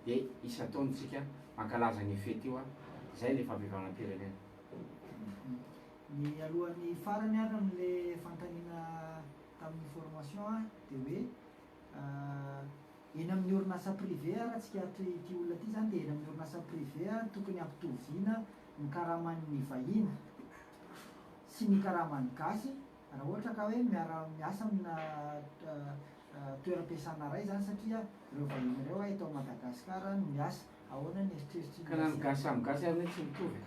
de isan-taona tsika mankalaza an'io fety io a, zay le fampihavanam-pirenena. Ny alohan'ny farany ary amin'le fanontaniana tamin'ny formation de hoe Eny amin'ny orinasa privé ary tsikaritra ity olona ity izany dia eny amin'ny orinasa privé tokony hampitoviana ny karaman'ny vahiny sy ny karaman'ny gasy raha ohatra ka hoe miara miasa amina toeram-piasana iray izany satria ireo vahiny ireo eto Madagascar no miasa. Ahoana ny eritreritry Ka na ny gasy samy gasy ary anie tsy mitovy e.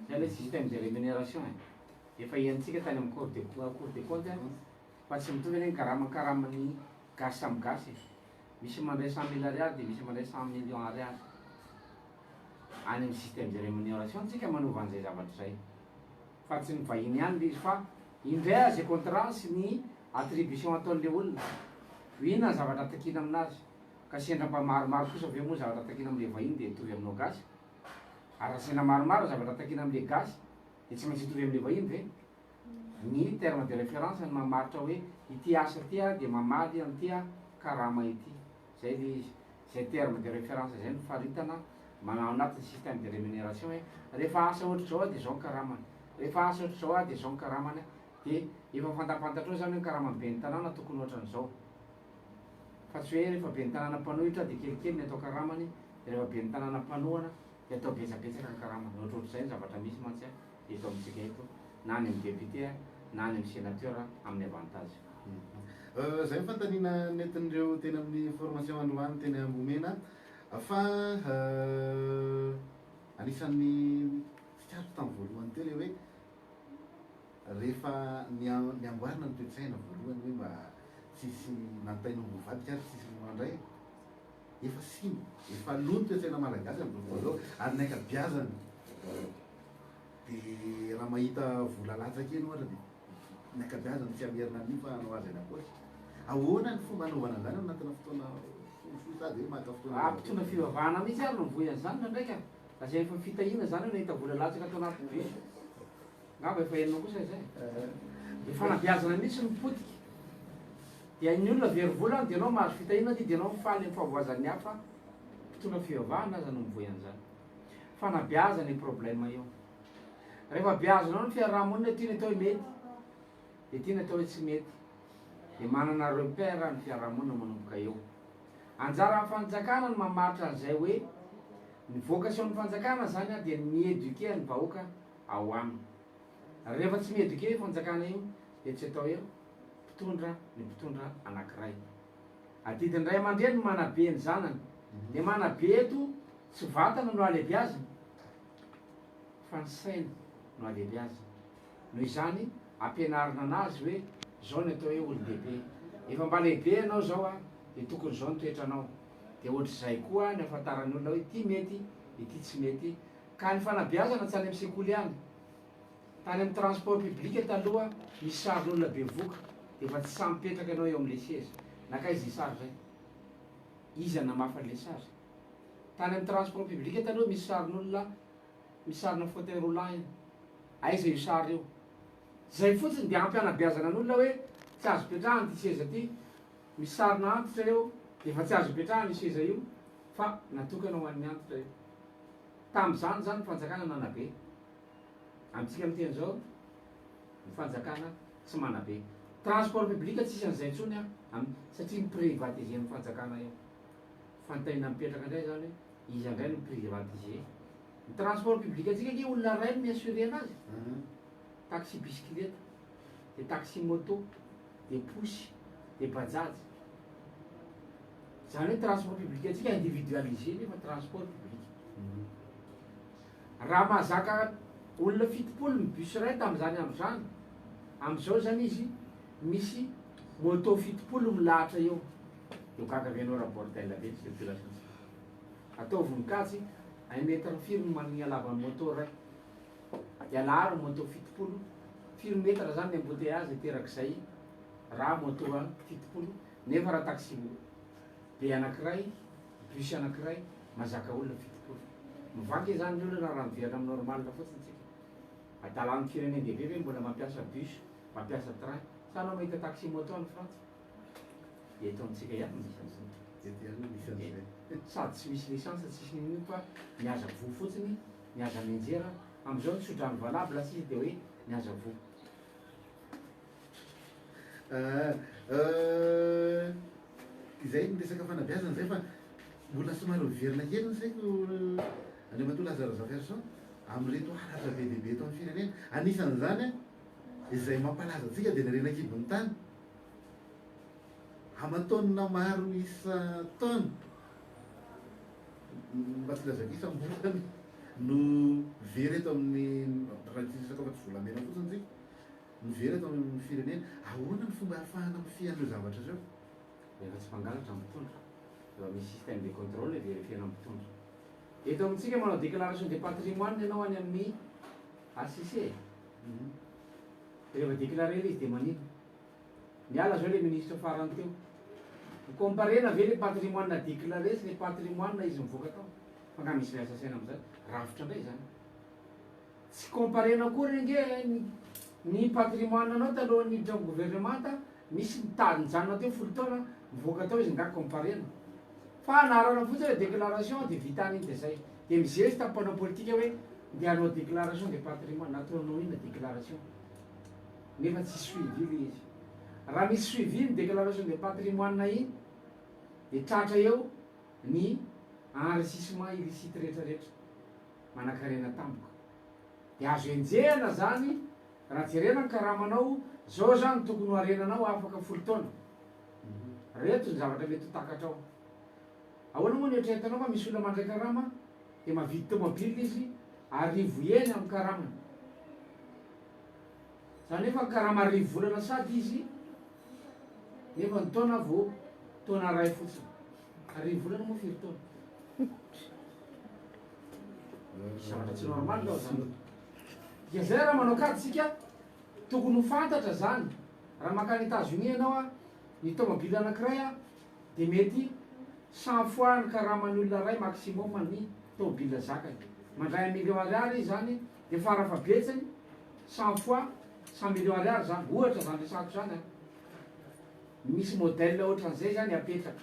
Zay ilay système de rémunération e. Efa henontsika tany amin'ny cour de cour des comptes Fa tsy mitovy anie ny karama karaman'ny gasy samy gasy e! Misy mandray 100 mille ariary dia misy mandray 100 millions ariary. Any amin'ny système de rémunération tsika manova an'izay zavatra izay. Fa tsy ny vahiny ihany le izy fa indray aza contrat sy ny attribution ataon'le olona. Inona ny zavatra takiana aminazy? Ka sendra mba maromaro kosa ve moa ny zavatra takiana amin'le vahiny dia hitovy aminao gasy? Ary raha sendra maromaro ny zavatra takiana amin'le gasy dia tsy maintsy hitovy amin'le vahiny ve? Ny terme de référence no mamaritra hoe ity asa ity dia mamaly an'ity karama ity. Zay le izy. Zay terme de référence zay no faritana manao anatin'ny système de rémunération hoe rehefa asa ohatr'izao dia zao ny karamany, rehefa asa ohatr'izao dia zao ny karamany dia efa fantapantatrao zany hoe ny karaman'ny ben'ny tanàna tokony ohatran'izao. Fa tsy hoe rehefa ben'ny tanàna mpanohitra dia kelikely ny atao karamany dia rehefa ben'ny tanàna mpanohana dia atao betsabetsaka ny karamany. Ohatrohatr'izay ny zavatra misy mantsy. eto amintsika eto na any amin'ny député na any amin'ny sénateur amin'ny avantage. Zay ny fanontaniana nentin'ireo teny amin'ny formation androany teny Ambohimena fa anisan'ny tsikaritro tamin'ny voalohany teo le hoe rehefa niamboarina ny toe-tsaina voalohany hoe mba tsisy nantain'omby mivadika ary tsisy mandray efa simba, efa lo ny toe-tsaina malagasy amin'izao fotoana izao ary ny ankabiazany dia raha mahita vola latsaka eny ohatra dia ny ankabiazany tsy hamerina an'io fa hanao azy any am-paosy. Ahoana ny fomba hanaovana an'izany ao anatina fotoana fohifohy sady hoe maka fotoana Raha mpitondra fivavahana mihitsy ary no mivoy an'izany indraindray ka. Lazainy fa fitahiana izany hoe nahita vola latsaka tao anaty bus. Angamba efa henonao kosa izay. Ny fanabeazana mihitsy no potika. Dia ny olona very vola any dia ianao mahazo fitahiana aty dia ianao mifaly amin'ny fahavoazan'ny hafa. Mpitondra fivavahana aza no mivoy an'izany. Fanabeazana io problème io. Rehefa beazina ny fiaraha-monina ity ny atao hoe mety, ity ny atao hoe tsy mety. Dia manana repère ny fiaraha-monina manomboka eo. Anjaran'ny fanjakana ny mamaritra an'izay hoe ny vocation-n'ny fanjakana zany dia ny mi-eduquer ny vahoaka ao aminy. Rehefa tsy mi-eduquer io fanjakana io dia tsy atao hoe mpitondra ny mpitondra anankiray. Adidin'ny ray aman-dreny ny manabe ny zanany. Ny manabe eto tsy vatana no halebiazina fa ny saina no halebiazina. Noho izany ampianarina anazy hoe zao ny atao hoe olon-dehibe. Efa mba lehibe ianao zao a, dia tokony zao ny toetranao. Dia ohatr'izay koa ny ahafantaran'ny olona hoe ity mety, ity tsy mety. Ka ny fanabeazana tsy any amin'ny sekoly ihany. Tany amin'ny transport public taloha misy sarin'olona bevoka dia efa tsy sahy mipetraka ianao eo amin'ilay seza. Nankaiza izay sary izay? Iza namafa an'ilay sary? Tany amin'ny transport public taloha misy sarin'olona misy sarina fauteuil roulant eny. Aiza io sary io? Zay fotsiny dia ampy hanabeazana ny olona hoe tsy azo ipetrahana ity seza ity, misy sarina antitra eo dia efa tsy azo ipetrahana io seza io fa natokana ho an'ny antitra io. Tamin'izany izany ny fanjakana nanabe. Amintsika miteny izao, ny fanjakana tsy manabe. Transport public tsisy an'izay intsony an, satria mi-privatiser-n'ny fanjakana io. Fanontaniana mipetraka indray izany hoe iza indray no mi-privatiser? Ny transport public antsika ange olona iray no mi-assurer anazy. Taxi bisikileta, dia taxi moto, dia posy, dia bajaj. Izany hoe transport public antsika individualisé nefa transport public. Raha mahazaka olona 70 ny bus iray tamin'izany andro izany, amin'izao izany izy misy moto 70 milahatra eo. Dia ho gaga ve ianao raha bordel be ny circulation-tsika? Ataovy ny kajy, un mètre firy no ny halavan'ny moto iray? Dia alaharo ny moto 70, firy mètre zany ny embouteillage aterak'izay raha moto 70, nefa raha taxi be anankiray, bus anankiray mahazaka olona 70. Mivangy zany ny olona raha miverina amin'ny normal fotsiny tsika. Adalan'ny firenen-dehibe ve mbola mampiasa bus, mampiasa train? Sa anao mahita taxi moto any Frantsa? Eto amintsika ihany no misy an'izay. Eto ihany no misy an'izay. Sady tsy misy licence, tsisy n'inon'inona fa mihaza voa fotsiny, mihaza mianjera. Amin'izao ny tsodrano valable sisa dia hoe mihaza voa. Izay ny resaka fanabeazana izay fa mbola somary miverina kely ny saiko Andriamatoa Laza Razafiarison amin'ireto halatra be dia be eto amin'ny firenena. Anisan'izany izay mampalaza antsika dia ny harena an-kibon'ny tany. Aman-taonina maro isan-taona, mba tsy lazaiko isam-bolana, no very eto amin'ny, raha tsy resaka afa-tsy volamena fotsiny tsika, no very eto amin'ny firenena. Ahoana ny fomba ahafahana mifehy an'ireo zavatra ireo? Rehefa tsy mpangalatra ny mpitondra, efa misy système de contrôle vérifier-na ny mpitondra. Eto amintsika manao déclaration de patrimoine ianao any amin'ny HCC e. Rehefa déclarer ilay izy dia manino? Miala zao le ministre farany teo. Ho comparena ve le patrimoine déclaré sy le patrimoine izy mivoaka tao? Fa nga misy miasa saina amizany? Rafitra ndray zany. Tsy comparena akory ange ny patrimoine anao talohan'ny niditra am gouvernemanta, misy nitady nijanona teo 10 taona, mivoaka tao izy nga comparena? Fa anarana fotsiny le déclaration de vita any iny de zay. De mizesta mpanao politika hoe ndeha hanao déclaration de patrimoine, nataonao inona déclaration? Nefa tsy suivi le izy. Raha misy suivi ny déclaration de patrimoine iny de tratra eo ny enrichissement illicite rehetra rehetra, manankarena tampoka. De azo enjehana zany raha jerena ny karamanao, zao zany tokony ho harenanao afaka 10 taona. Reto ny zavatra mety ho takatrao. Ahoana moa ny eritreretanao fa misy olona mandray karama de mahavidy tomobile izy 1000 heny amin'ny karamany. Zany hoe fa karama 1000 volana sady izy nefa ny taona vao taona ray fotsiny. 1000 volana moa firy taona? Misy zavatra tsy normal ao zany. Dia zay raha manao kajy tsika tokony ho fantatra zany. Raha mankany États-Unis ianao a, ny tomobile anankiray a dia mety 100 fois ny karaman'ny olona iray maximum ny tomobile zakany. Mandray 1 million ariary izy zany dia farafahabetsany 100 fois 100 millions ariary zany, ohatra zany resahako zany an. Misy modèle ohatran'izay zany apetraka.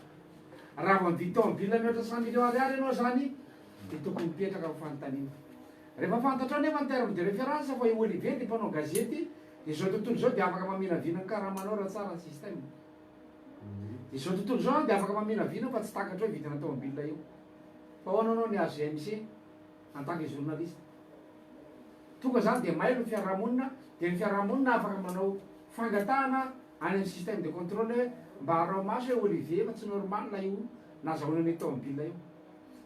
Raha vao mividy tomobile mihoatra 100 millions ariary ianao zany dia tokony mipetraka ny fanontaniana. Rehefa fantatrao nefa ny terme de référence fa i Olivier dia mpanao gazety dia izao tontolo izao dia afaka maminavina ny karamanao raha tsara ny système. Dia izao tontolo izao dia afaka maminavina fa tsy takatrao io vidina tomobile io. Fa ahoana anao ny AGMC en tant que journaliste? Tonga zany dia mailo ny fiarahamonina, dia ny fiarahamonina afaka manao fangatahana any amin'ny système de contrôle hoe mba araho maso hoe Olivier fa tsy normal io nazahoana an'io tomobile io.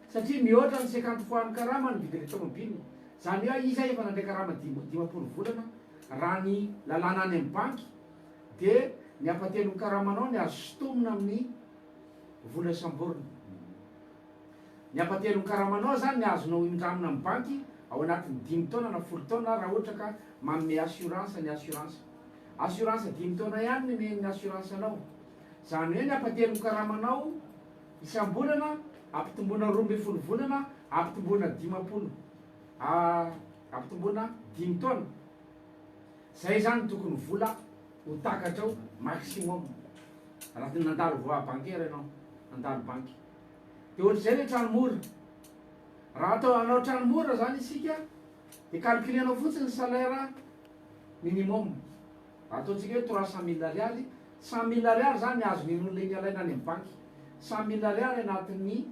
Satria mihoatra ny 50 fois ny karama ny vidin'ilay tomobile. Zany hoe iza efa nandray karama 50 volana raha ny lalàna any amin'ny banky dia ny ampatelon'ny karamanao ny azo sintomina amin'ny vola samborina. Ny ampatelon'ny karamanao zany ny azonao indramina amin'ny banky ao anatin'ny 5 taona na 10 taona raha ohatra ka manome assurance ny assurance. Assurance 5 taona ihany no omen'ny assurance anao. Zany hoe ny ampatelon'ny karamanao isam-bolana ampitomboina 12 volana ampitomboina 50 ampitomboina 5 taona. Zay zany tokony vola ho takatrao maximum raha nandalo voie bancaire ianao, nandalo banky. Dia ohatr'izay ilay trano mora. Raha atao hanao trano mora zany isika dia calculenao fotsiny ny salaire minimum. Raha ataontsika hoe 300 000 ariary, 100 000 ariary zany azon'iny olona iny alaina any amin'ny banky. 100 000 ariary anatin'ny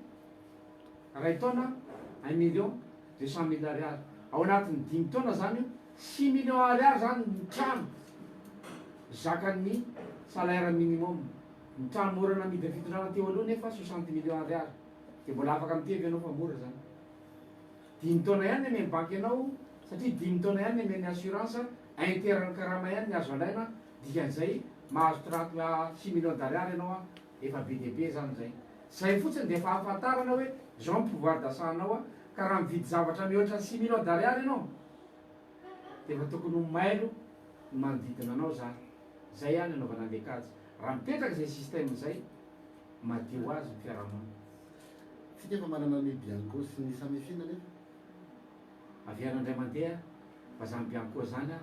ray taona, 1 million 200 mille ariary. Ao anatin'ny 5 taona zany io, 6 millions ariary zany ny trano zakan'ny salaire minimum. Ny trano mora namidin'ny fitondrana teo aloha nefa 60 millions ariary. Dia mbola afaka mitevy ianao fa mora zany. 5 taona ihany ny amen'ny banky anao satria 5 taona ihany ny amen'ny assurance, un tiers ny karama ihany ny azo alaina, dikan'izay mahazo 36 millions d'ariary ianao, efa be dia be zany zay. Zay fotsiny dia efa ahafantarana hoe zao ny pouvoir d'achat-nao a, ka raha mividy zavatra mihoatra ny 6 millions d'ariary ianao dia efa tokony ho mailo ny manodidina anao zany. Zay ihany anaovana an'le kajy. Raha mipetraka izay système izay, madio ho azy ny fiarahamonina. Tsika efa manana ny Bianco sy ny Samifin anefa. Averina indray mandeha fa zany Bianco zany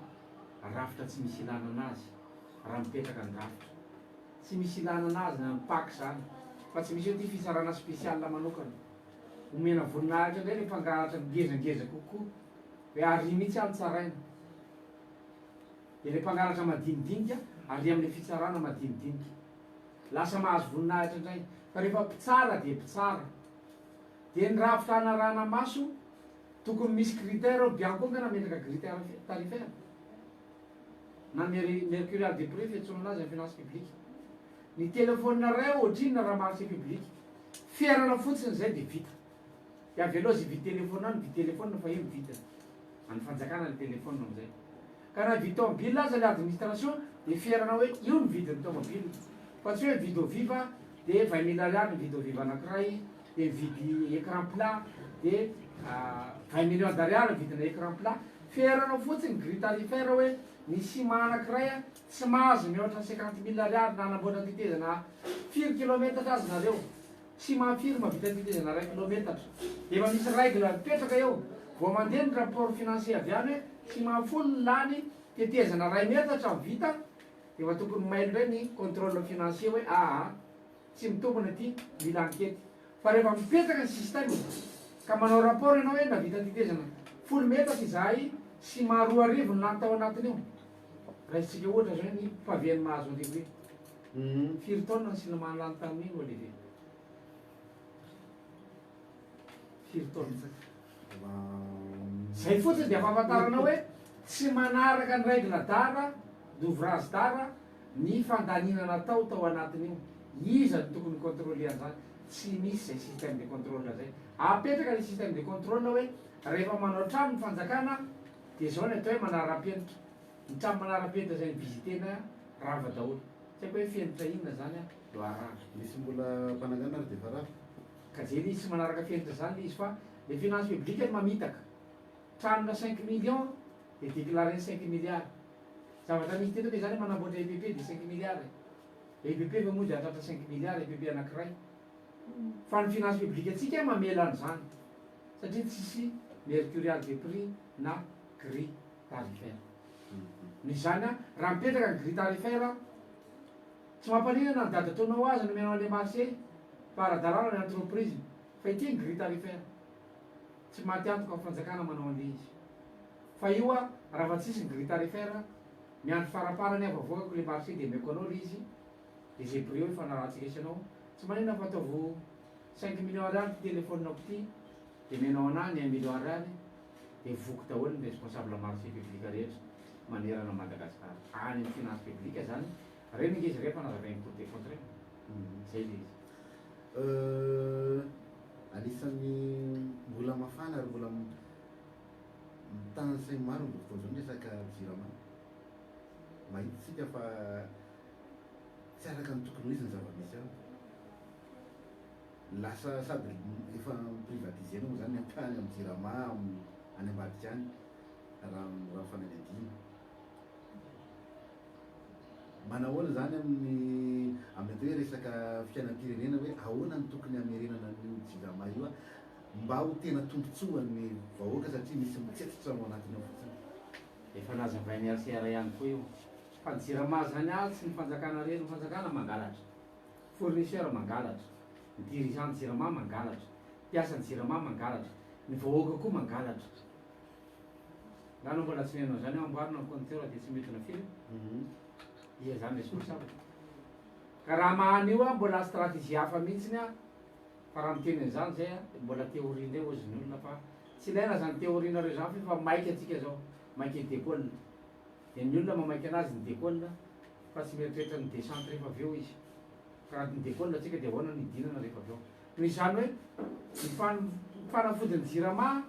rafitra tsy misy ilana anazy raha mipetraka ny rafitra. Tsy misy ilana anazy na ny Pac zany fa tsy misy hoe ty fitsarana spécial manokana. Omena voninahitra indray le mpangalatra ngezangeza kokoa hoe ary mihitsy aho no tsaraina. Dia le mpangalatra madinidinika ary amle fitsarana madinidinika. Lasa mahazo voninahitra indray. Fa rehefa mpitsara dia mpitsara. Dia ny rafitra hanarahana maso tokony misy critère ao, Bianco nga nametraka grille tarifaire na mercurial de prix fiantsoana anazy amin'ny finance publique. Ny telephone iray ohatrinona raha marché public? Ferana fotsiny izay dia vita. Dia avelao izay hividy telephone any mividy telephone fa io ny vidiny. An'ny fanjakana ny telephone amin'izay. Ka raha hividy tomobile aza le administration dia ferana hoe io ny vidin'ny tomobile. Fa tsy hoe mividy eau vive dia 20 000 ariary ny mividy eau vive anankiray, dia mividy écran plat dia 20 millions d'ariary ny vidina écran plat. Ferana fotsiny grille tarifaire hoe ny ciment anankiray tsy mahazo mihoatra ny 50 000 ariary na hanamboatra tetezana firy kilometatra aza nareo. Ciment firy mahavita tetezana iray kilometatra. Efa misy règle mipetraka eo. Vao mandeha ny rapport financier avy any hoe ciment 10 ny lany, tetezana iray metatra no vita, dia efa tokony mailo indray ny contrôle financier hoe aa tsy mitombina ity, mila enquête. Fa rehefa mipetraka ny système ka manao rapport ianao hoe nahavita tetezana 10 metatra izahay, ciment 2000 no lany tao anatin'io. Raisintsika ohatra izao ny pavé an'i Mahazoarivo iny. Firy taona ny ciment lany tamin'iny Olivier? Firy taona? Zay fotsiny dia fahafantarana hoe tsy manaraka ny règle d'art, d'ouvrage d'art ny fandaniana natao tao anatin'io. Iza no tokony hi-contrôler an'izany? Tsy misy izay système de contrôle zay. Apetraka ilay système de contrôle hoe rehefa manao trano ny fanjakana dia izao ny atao hoe manara-penitra. Ny trano manara-penitra izay ni-visiter-na rava daholo. Tsy haiko hoe fenitra inona izany no arahana. Misy mbola mpanangana ary dia efa rava. Ka jereo izy tsy manaraka fenitra izany ilay izy fa le finance publique no mamitaka. Tranona 5 millions dia déclaré 5 milliards. Zavatra misy teto anie izany manamboatra EPP dia 5 milliards e. EPP ve moa dia hahatratra 5 milliards EPP anankiray. Fa ny finance publique antsika mamela an'izany satria tsisy mercurial de prix na grille tarifaire. Noho izany raha mipetraka ny grille tarifaire tsy mampaninona na ny dadatoanao aza no omenao an'ilay marché fa ara-dalàna ny entreprise fa ity ny grille tarifaire. Tsy maty antoka ny fanjakana manao an'ilay izy. Fa io raha vao tsisy ny grille tarifaire miandry faraparany aho vao avoakako ilay marché dia omeko anao ilay izy dia izay prix eo ifanarahantsika sy ianao. Tsy maninona fa ataovy 5 millions ariary ity téléphone-ko ity dia omenao anahy ny 1 million ariary dia voky daholo ny responsable marché public rehetra manerana Madagascar. Any amin'ny finance publique zany reny ange izy rehefa nazavain'ny Cour des comptes reny. Zay ilay izy. Anisan'ny mbola mafana ary mbola mitana ny sain'ny maro amin'izao fotoana izao ny resaka Jirama. Mahita isika fa tsy araka ny tokony ho izy ny zava-misy ao. Lasa sady efa privatisena moa zany ny ampahany amin'ny Jirama any ambadika any raha raha ny fanadihadiana. Manahoana zany amin'ny atao hoe resaka fiainam-pirenena hoe ahoana no tokony hamerenana an'io Jirama io mba ho tena tombontsoan'ny vahoaka satria misy mitsetsitra ao anatiny ao fotsiny. Efa nazavain'ny HCR ihany koa io fa ny Jirama zany atsy tsy ny fanjakana irery, ny fanjakana mangalatra, fournisseur mangalatra, ny dirigeant ny Jirama mangalatra, mpiasan'ny Jirama mangalatra, ny vahoaka koa mangalatra. Nga anao mbola tsy nihaino an'izany hoe amboarina ny compteur dia tsy midina firy? Iza zany responsable? Ka raha maha an'io aho mbola stratégie hafa mihitsiny aho fa raha miteny an'izany zay aho dia mbola théorie indray hozy ny olona fa tsy ilaina zany théorie nareo zany fa efa maika antsika zao, maika hi-décolle. Dia ny olona mamaika anazy ny décolle fa tsy mieritreritra ny descente rehefa avy eo izy. Ka raha ny décolle antsika dia ahoana ny hidinana rehefa avy eo. Noho izany hoe ny fanafodin'ny Jirama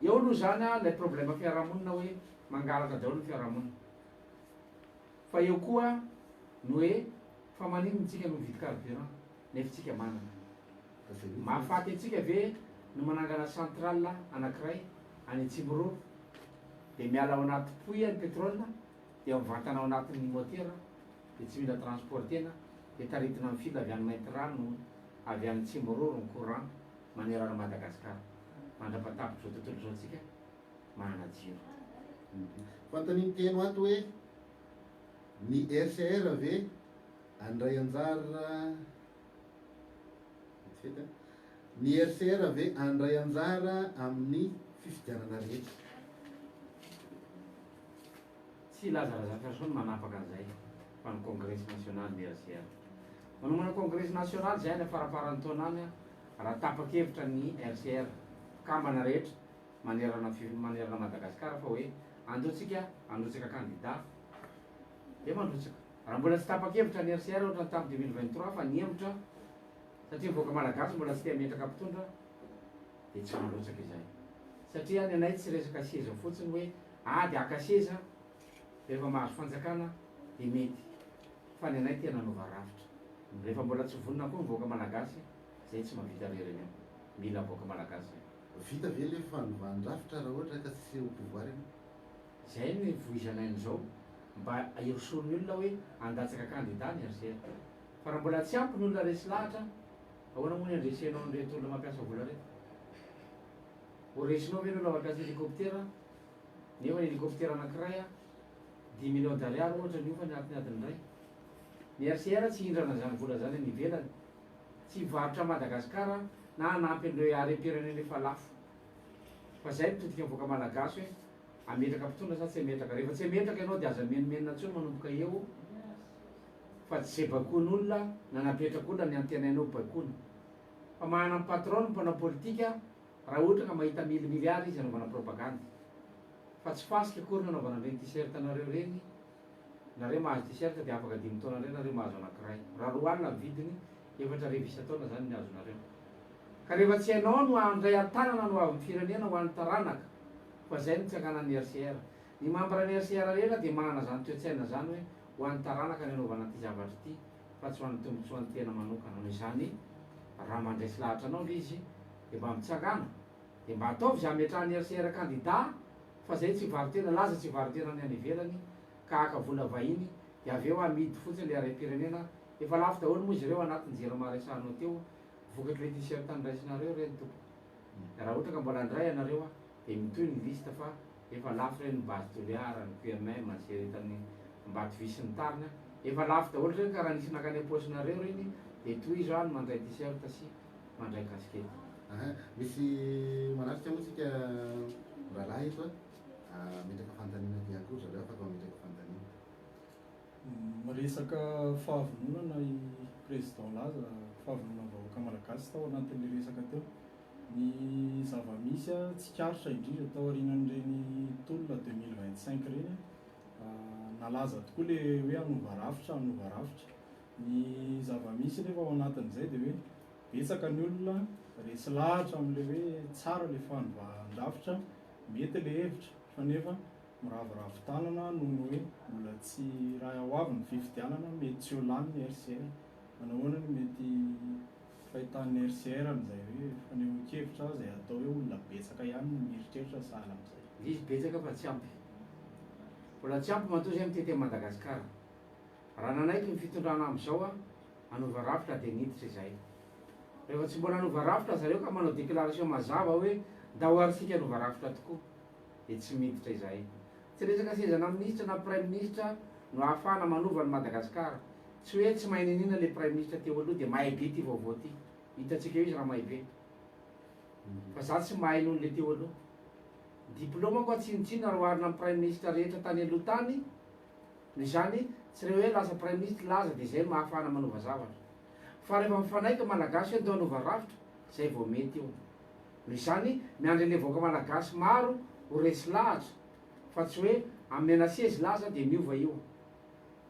eo aloha zany ilay problème fiarahamonina hoe mangalatra daholo ny fiarahamonina. Fa eo koa ny hoe fa maninona tsika no mividy carburant. Nefa tsika manana. Mahafaty antsika ve no manangana centrale anakiray any Antsimororo dia miala ao anaty puits ny pétrole dia mivantana ao anatin'ny motera dia tsy mila transportena dia taritina amin'ny fil avy any Maintirano avy any Tsimororo ny courant manerana Madagascar mandrapatapitra izao tontolo izao tsika manana jiro. Fanontanian'ny mpihaino ato hoe ny RCR ve handray anjara Vetivety an. Ny RCR ve handray anjara amin'ny fifidianana rehetra? Tsy i Laza Razafiarison no manapaka an'izay fa ny Kongresy nasionaly ny RCR. Manomana kongresy nasionaly izay any faramparan'ny taona any raha tapa-kevitra ny RCR, mpikambana rehetra manerana manerana Madagasikara fa hoe andao tsika handrotsaka kandida dia mandrotsaka. Raha mbola tsy tapa-kevitra ny RCR ohatran'ny tamin'ny 2023 fa nihemotra satria ny vahoaka malagasy mbola tsy te hametraka mpitondra dia tsy mandrotsaka izahay. Satria ny anay tsy resaka seza fotsiny hoe ady haka seza rehefa mahazo fanjakana dia mety fa ny anay tena hanova rafitra. Rehefa mbola tsy vonona koa ny vahoaka malagasy zay tsy mahavita rery an'io. Mila vahoaka malagasy zay. Vita ve le fanovan-drafitra raha ohatra ka tsy au pouvoir ianao? Zay no ivoizanay an'izao mba hirosoan'ny olona hoe handatsaka kandida ny RCR. Fa raha mbola tsy ampy ny olona resy lahatra, ahoana moa ny handresenao an'ireto olona mampiasa vola ireto? Ho resinao ve ny olona mampiasa hélicoptère nefa ny hélicoptère anankiray dix millions d'ariary ohatra ny hofany anatin'ny adiny iray? Ny RCR tsy hindrana izany vola izany any ivelany, tsy hivarotra Madagascar na hanampy an'ireo harem-pirenena efa lafo. Fa zay mitodika mivoaka malagasy hoe ametraka mpitondra sa tsy ametraka. Rehefa tsy ametraka ianao dia aza menomenona intsony manomboka eo fa tsy ze baikoin'olona na napetrak'olona ny antenainao baikoina. Fa manana ny patron ny mpanao politika raha ohatra ka mahita mille milliards izy anaovana propagandy. Fa tsy fasika akory nanaovana an'ireny t-shirt nareo ireny, nareo mahazo t-shirt dia afaka dimy taona indray nareo mahazo anakiray. Raha 20 ny vidiny, 4000 isan-taona zany ny azonareo. Ka rehefa tsy hainao no handray an-tanana ny hoavin'ny firenena ho an'ny taranaka, fa zay no tsanganan'ny RCR. Ny membre ny RCR rehetra dia manana zany toe-tsaina zany hoe ho an'ny taranaka ny anaovana ity zavatra ity fa tsy ho an'ny tombotsoan'ny tena manokana. Noho izany raha mandresy lahatra anao le izy dia mba mitsangàna dia mba ataovy izay hametrahan'ny RCR kandida fa zay tsy hivaro-tena, laza tsy hivaro-tena ny any ivelany ka haka vola vahiny dia avy eo amidy fotsiny le harem-pirenena, efa lafo daholo moa izy ireo anatin'ny jirama resahanao teo. Vokatry le t-shirt noraisinareo ireny tompoko. Raha ohatra ka mbola handray ianareo dia mitohy ny liste fa efa lafo ireny ny base Toliara, ny QMM, ny seritany Ambatovy sy ny tariny. Efa lafo daholo ireny ka raha nisy nakany am-paosinareo ireny dia tohizo ny mandray t-shirt sy mandray casquette. Aha, misy manatrika moa tsika mirahalahy eto a, hametraka fanontaniana ihany koa ry zareo afaka mametraka fanontaniana. Miresaka fahavononana i Président Laza, fahavononan'ny vahoaka malagasy tao anatin'ilay resaka teo. Ny zava-misy tsikaritra indrindra taorianan'ireny tolona 2025 ireny, nalaza tokoa ilay hoe hanova rafitra, hanova rafitra. Ny zava-misy nefa ao anatin'izay dia hoe betsaka ny olona resy lahatra amin'ilay hoe tsara ilay fanovan-drafitra, mety ilay hevitra fa nefa Miraviravy tanana noho ny hoe mbola tsy raha ho avy ny fifidianana mety tsy ho lany ny RCR. Manahoana no mety fahitan'ny RCR an'izay hoe fanehoan-kevitra izay atao hoe olona betsaka ihany no mieritreritra sahala amin'izay? Izy betsaka fa tsy ampy. Mbola tsy ampy matoa izay mitety an'i Madagasikara. Raha nanaiky ny fitondrana amin'izao hanova rafitra dia niditra izahay. Rehefa tsy mbola hanova rafitra zareo ka manao déclaration mazava hoe ndao ary isika hanova rafitra tokoa. dia tsy miditra izahay. Tsy resaka seza na minisitra na praiminisitra no ahafahana manova an'i Madagasikara. Tsy hoe tsy mahay niniana le praiminisitra teo aloha dia mahay be ity vaovao ity. Hitantsika eo izy raha mahay be. Fa za tsy mahay noho le teo aloha. Ny diplômako aho tsinontsinona raha oharina amin'ny praiminisitra rehetra tany aloha tany, noho izany tsy re hoe lasa praiminisitra laza dia izay no ahafahana manova zavatra. Fa rehefa mifanaiky ny Malagasy hoe ndao hanova rafitra, izay vao mety io. Noho izany, miandry an'ilay vahoaka malagasy maro ho resy lahatra fa tsy hoe amena sezy laza dia miova io.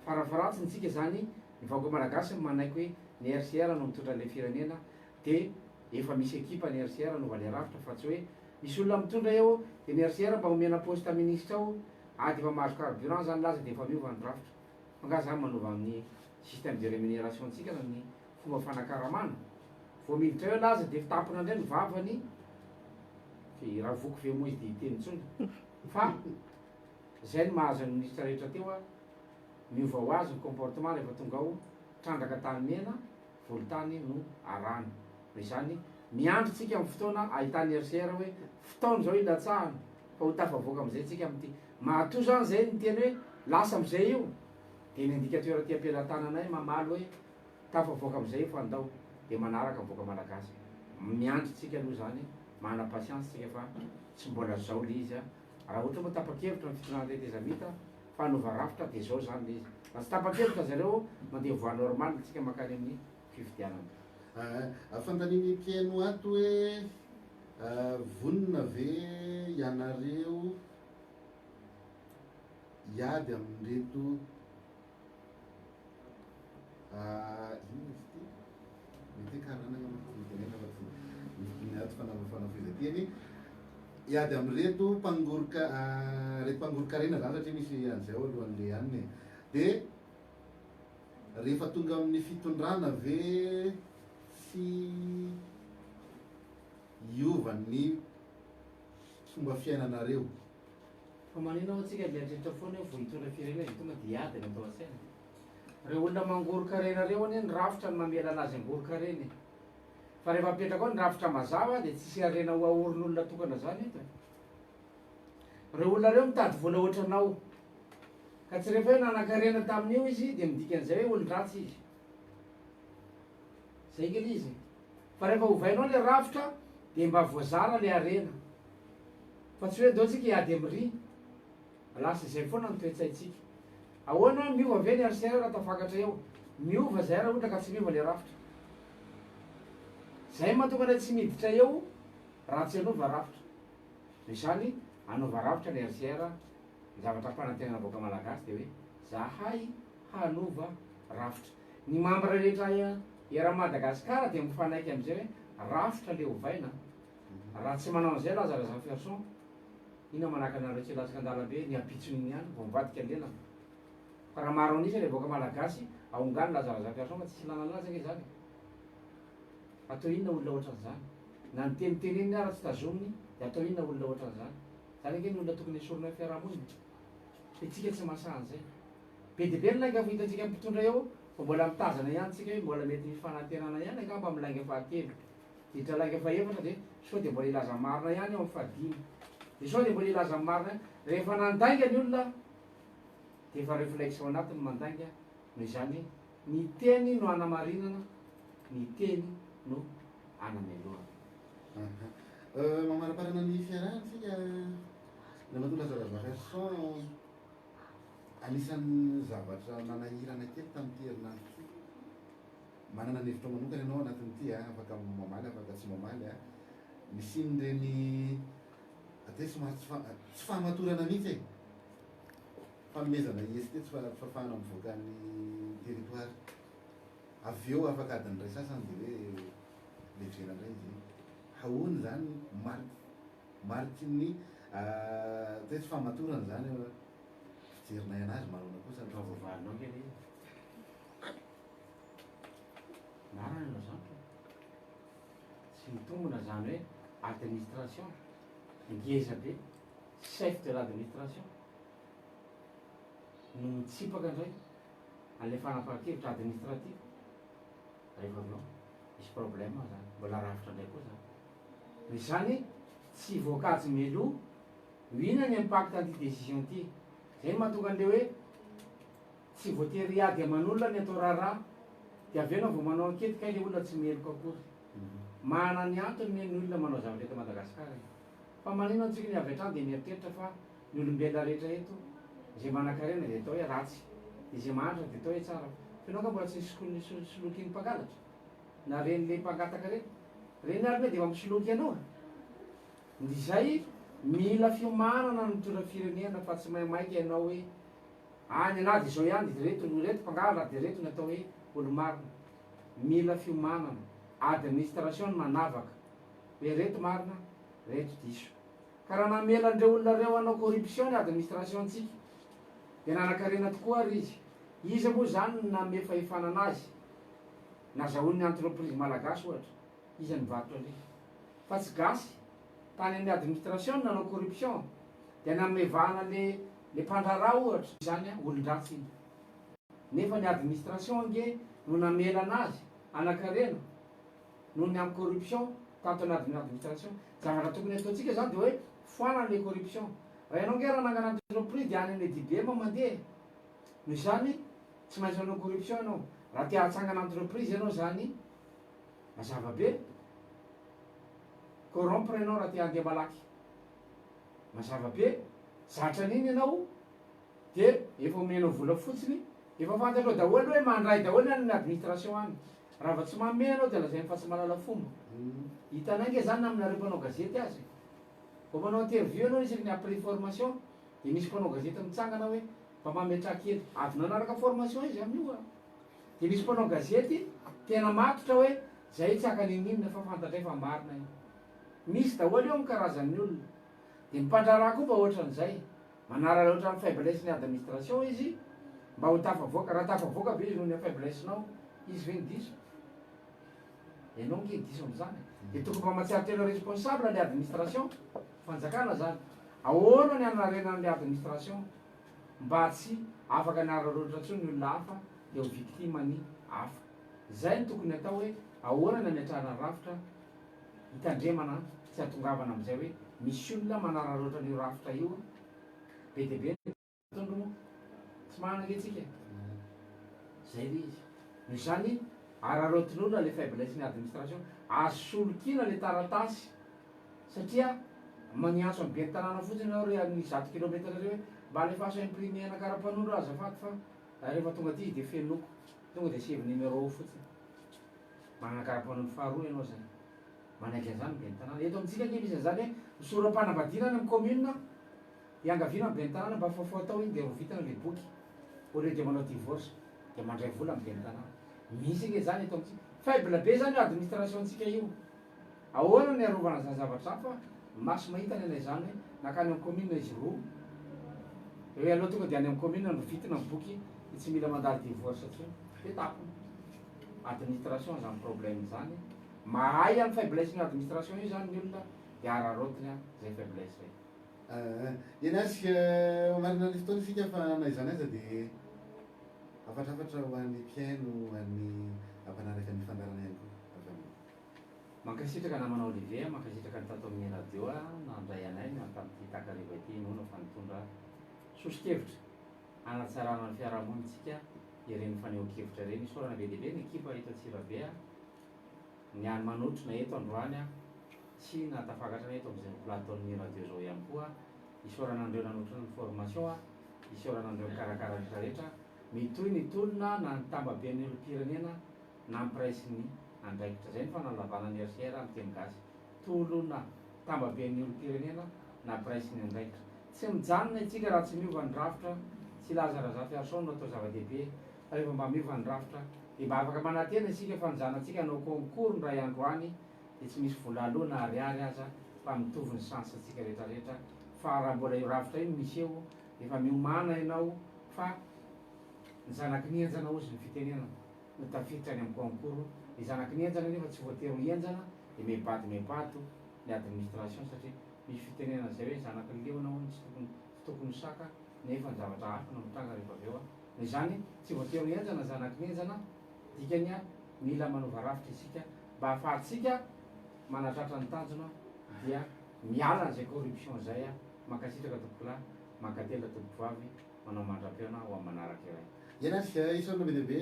Farafaharatsiny tsika izany, ny vahoaka malagasy no manaiky hoe ny RCR no mitondra an'ilay firenena dia efa misy ekipa ny RCR hanova ilay rafitra fa tsy hoe misy olona mitondra eo dia ny RCR mba omena poste ministra ao ady efa mahazo carburant izany laza dia efa miova ny rafitra. Fa nga izany manova ny système de rémunération ntsika na ny. fomba fanakaramana. Vao miditra eo Laza dia tampina indray ny vavany, dia raha voky ve moa izy dia hiteny intsony. Fa izay no mahazo ny minisitra rehetra teo a, miova ho azy ny comportement rehefa tonga ao, trandraka tany mena, volontany no arahana. Noho izany, miandry tsika amin'ny fotoana ahitan'ny RCR hoe fotoana izao hilatsahana fa ho tafavoaka amin'izay tsika amin'ity. Matoa izany izay niteny hoe lasa amin'izay io, dia ny indicateur aty am-pelatananay mamaly hoe tafavoaka amin'izay io fa andao dia manaraka ny vahoaka malagasy. Miandry tsika aloha izany, manana patience tsika fa tsy mbola zao le izy a. Raha ohatra moa tapa-kevitra ny fitondrana tetezamita fa hanova rafitra dia zao izany le izy. Raha tsy tapa-kevitra zareo mandeha voie normale tsika mankany amin'ny fifidianana. Fanontanian'ny mpihaino ato hoe vonona ve ianareo hiady amin'ireto inona izy ity? Mety hoe karana angamba no tiany tenenina fa tsy ny ato fanafohezan-teny. Hiady amin'ireto mpangoroka reto mpangorokarena zany satria misy an'izay ao alohan'le anona e. Dia rehefa tonga amin'ny fitondrana ve tsy hiova ny fomba fiainanareo? Fa maninona ho'a tsika mieritreritra foana hoe vao hitondra firenena dia tonga dia hiady no atao an-tsaina? Reo olona mangoron-karena reo anie ny rafitra no mamela anazy hangoron-karena e! Fa rehefa apetraka ao ny rafitra mazava dia tsisy harena ho ahorin'olona tokana zany eto e! Reo olona reo mitady vola ohatranao. Ka tsy rehefa hoe nanankarena tamin'io izy dia midika an'izay hoe olon-dratsy izy. Zay nge le izy e. Fa rehefa ovainao le rafitra dia mba voazara le harena. Fa tsy hoe ndao tsika hiady amin'ry. Lasa izay foana ny toe-tsaintsika. Ahoana hoe miova ve ny RCR raha tafakatra eo? Miova zay raha ohatra ka tsy miova le rafitra. Zay mahatonga anay tsy miditra eo raha tsy hanova rafitra. Noho izany, hanova rafitra ny RCR, ny zavatra ampanantenana vahoaka malagasy dia hoe zahay hanova rafitra. Ny membre rehetra eran'i Madagasikara dia mifanaiky amin'izay hoe rafitra le ovaina. Raha tsy manao an'izay Laza Razafiarison, inona manakana anareo tsy hilatsaka an-dalambe ny ampitson'iny ihany vao mivadika ny lelana. Fa raha maro an'isa le vahoaka malagasy, ahongany Laza Razafiarison fa tsisy ilana an'azy ange izany e. Atao inona olona ohatran'izany? Na ny teny teneniny ara tsy tazominy dia atao inona olona ohatran'izany? Izany ange ny olona tokony esorina amin'ny fiarahamonina e! Fa itsika tsy mahasahy an'izay. Be dia be ny lainga hitantsika amin'ny mpitondra eo fa mbola mitazana ihany tsika hoe mbola mety misy fanantenana ihany angamba amin'ny lainga fahatelo. Hiditra lainga fahefatra dia sao dia mbola hilaza marina ihany eo amin'ny fahadimy. Dia sao dia mbola hilaza marina ihany. Rehefa nandainga ny olona dia efa reflexe ao anatiny mandainga noho izany Ny teny no anamarinana, ny teny no anamelohana. Aha. Mamaraparana ny fiarahana isika Ramatoa Laza Razafiarison, anisan'ny zavatra nanahirana kely tamin'ity herinandro ity, manana ny hevitrao manokana ianao anatin'ity an, afaka mamaly afaka tsy mamaly an, nisian'ireny atao hoe somary tsy fahamatorana mihitsy e. Fanomezana IST tsy fahafahana mivoaka ny territoire. Avy eo afaka adiny iray sasany dia hoe levena indray izy iny. Ahoana izany mariky mariky ny atao hoe tsy fahamatorana izany fijerinay anazy manaona kosa ny Efa voavalinao ange ilay izy. Marina ianao izany ka. Tsy mitombina izany hoe administration ngeza be, chef de l'administration. no mitsipaka indray an'ilay fanapahan-kevitra administratif rehefa avy eo misy problème zany, mbola rafitra indray koa zany. Noho izany tsy voakajy mialoha ho inona ny impact an'ity décision ity. Zay no mahatonga an'ilay hoe tsy voatery hiady aman'olona ny atao raharaha dia avy eo ianao vao manao enquete kay ilay olona tsy meloka akory. Manana ny antony anie ny olona manao zavatra eto Madagasikara e. Fa maninona antsika ny avy hatrany dia mieritreritra fa ny olombelona rehetra eto, izay manankarena dia atao hoe ratsy, dia izay mahantra dia atao hoe tsara. Fa ianao angaha mbola tsy nisoloky ny mpangalatra? Na reny le mpangataka reny? Reny ary anie dia efa misoloky anao e! Izay mila fiomanana ny mitondra firenena fa tsy maimaika ianao hoe ah ny anah dia izao ihany dia reto no reto mpangalatra dia reto ny atao hoe olo-marina. Mila fiomanana, administration no manavaka hoe reto marina, reto diso. Ka raha namela an'ireo olona ireo hanao corruption ny administration-tsika dia nanankarena tokoa ary izy. Iza moa izany no nanome fahefana anazy? Nazahoan'ny entreprise malagasy ohatra, iza nivarotra an'ireny? Fa tsy gasy, tany amin'ny administration no nanao corruption, dia nanome vahana le le mpandraharaha ohatra. Izany an, olon-dratsy iny. Nefa ny administration ange no namela anazy hanakarena noho ny amin'ny corruption tato anatin'ny administration. Zavatra tokony ataontsika izany dia hoe foanana le corruption. Raha ianao ange raha hanangana entreprise dia any amin'ny DBM mandeha e. Noho izany tsy maintsy manao corruption ianao. Raha te hahatsangana entreprise ianao izany mazava be, corrompre ianao raha te handeha malaky. Mazava be, zatra an'iny ianao dia efa omenao vola fotsiny, efa fantatrao daholo hoe mandray daholo ny any amin'ny administration any. Raha vao tsy manome ianao dia lazainy fa tsy mahalala fomba. Hitanay ange izany na aminareo mpanao gazety aza e. Vao manao interview ianao isaky ny après formation dia misy mpanao gazety mitsangana hoe mba mametraha kely. Avy nanaraka formation izy amin'io a. Dia misy mpanao gazety tena matotra hoe zay tsy haka n'inon'inona fa fantatray fa marina io. Misy daholo eo ny karazan'ny olona. Dia ny mpandraharaha koa mba ohatran'izay. Manararaotra ny faiblesse ny administration izy mba ho tafavoaka. Raha tafavoaka ve izy noho ny faiblesse-nao, izy ve no diso? Ianao ange no diso amin'izany e. Dia tokony mba mahatsiaro tena responsable ny administration, fanjakana zany. Ahoana ny hanarenana ny administration mba tsy afaka hanararaotra intsony ny olona hafa dia ho victime ny hafa. Izay no tokony atao hoe ahoana ny hametrahana rafitra hitandremana tsy hatongavana amin'izay hoe misy olona manararaotra an'io rafitra io be dia be ny tondro moa tsy manana ange tsika e! Zay le izy. Noho izany araraotin'olona le faiblesse ny administration, azo solokiana le taratasy satria miantso an'i ben'ny tanàna fotsiny ianao ry amin'ny zato kilomètre ry hoe mba alefaso imprimer-na karapanondro azafady fa rehefa tonga aty izy dia fenoiko, tonga dia asivo numéro fotsiny. Manana karapanondro faharoa ianao zay. Manaiky an'izany ny ben'ny tanàna. Eto amintsika ange misy an'izany hoe misoram-panambadiana any amin'ny commune, iangaviana ny ben'ny tanàna mba fafao atao iny dia rovitana ilay boky au lieu de manao divorce dia mandray vola ny ben'ny tanàna. Misy ange izany eto amintsika. Faible be izany io administration-ntsika io. Ahoana ny hiarovana an'izany zavatra izany fa maso mahita ny anay izany hoe nankany amin'ny commune izy roa dia hoe aleo tonga dia any amin'ny commune no rovitina ny boky dia tsy mila mandalo divorce intsony. Dia tapina. Administration zany problème zany, mahay am faiblesse ny administration io zany ny olona de araraotiny an zay faiblesse zay. Eny azy marina ny fotoana isika fa na izany aza dia hafatrafatra ho an'ny mpihaino ho an'ny mpanaraka ny fandaharana ihany koa avy aminao. Mankasitraka namana Olivier, mankasitraka ny tato amin'ny radio nandray anay tamin'ity takariva ity, inoana fa nitondra soso-kevitra hanatsarana ny fiarahamonintsika ireny fanehoan-kevitra ireny. Isaorana be dia be ny ekipa eto Antsirabe a, ny any manotrona eto androany a, sy nahatafakatra anay eto amin'izao plateau-n'ny radio izao ihany koa. Isaorana an'ireo nanotrona ny formation a, isaorana an'ireo nikarakara rehetra rehetra. Mitohy ny tolona na ny tambaben'ny olom-pirenena nampiray sy ny andraikitra. Izay ny fanalavana ny RCR amin'ny teny gasy. Tolona, tambaben'ny olom-pirenena nampiray sy ny andraikitra. Tsy mijanona itsika raha tsy miova ny rafitra, tsy Laza Razafiarison no atao zava-dehibe fa rehefa mba miova ny rafitra dia mba afaka manantena isika fa ny zanatsika hanao concours indray andro any dia tsy misy vola aloa na ariary aza fa mitovy ny chance tsika rehetra rehetra fa raha mbola io rafitra io no misy eo efa miomàna ianao fa ny zanaky ny henjana hozy ny fitenenana no tafiditra any amin'ny concours, ny zanaky ny henjana nefa tsy voatery ho henjana dia mibady mibado ny administration satria misy fitenenana izay hoe zanaky ny liona hono tsy tokony tsy tokony ho saka nefa ny zavatra hafa no mitranga rehefa avy eo an, noho izany tsy voatery ho henjana zanaky ny henjana, dikany an mila manova rafitra isika mba ahafahantsika manatratra ny tanjona dia miala an'izay corruption izay an, mankasitraka tompokolahy, mankatelina tompokovavy, manao mandra-pihaona ho amin'ny manaraka iray. Eny ary, isaorana be dia be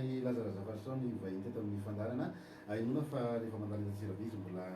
i Laza Razafiarison ny vahiny teto amin'ny fandaharana. Inoana fa rehefa mandalo eto Antsirabe izy mbola.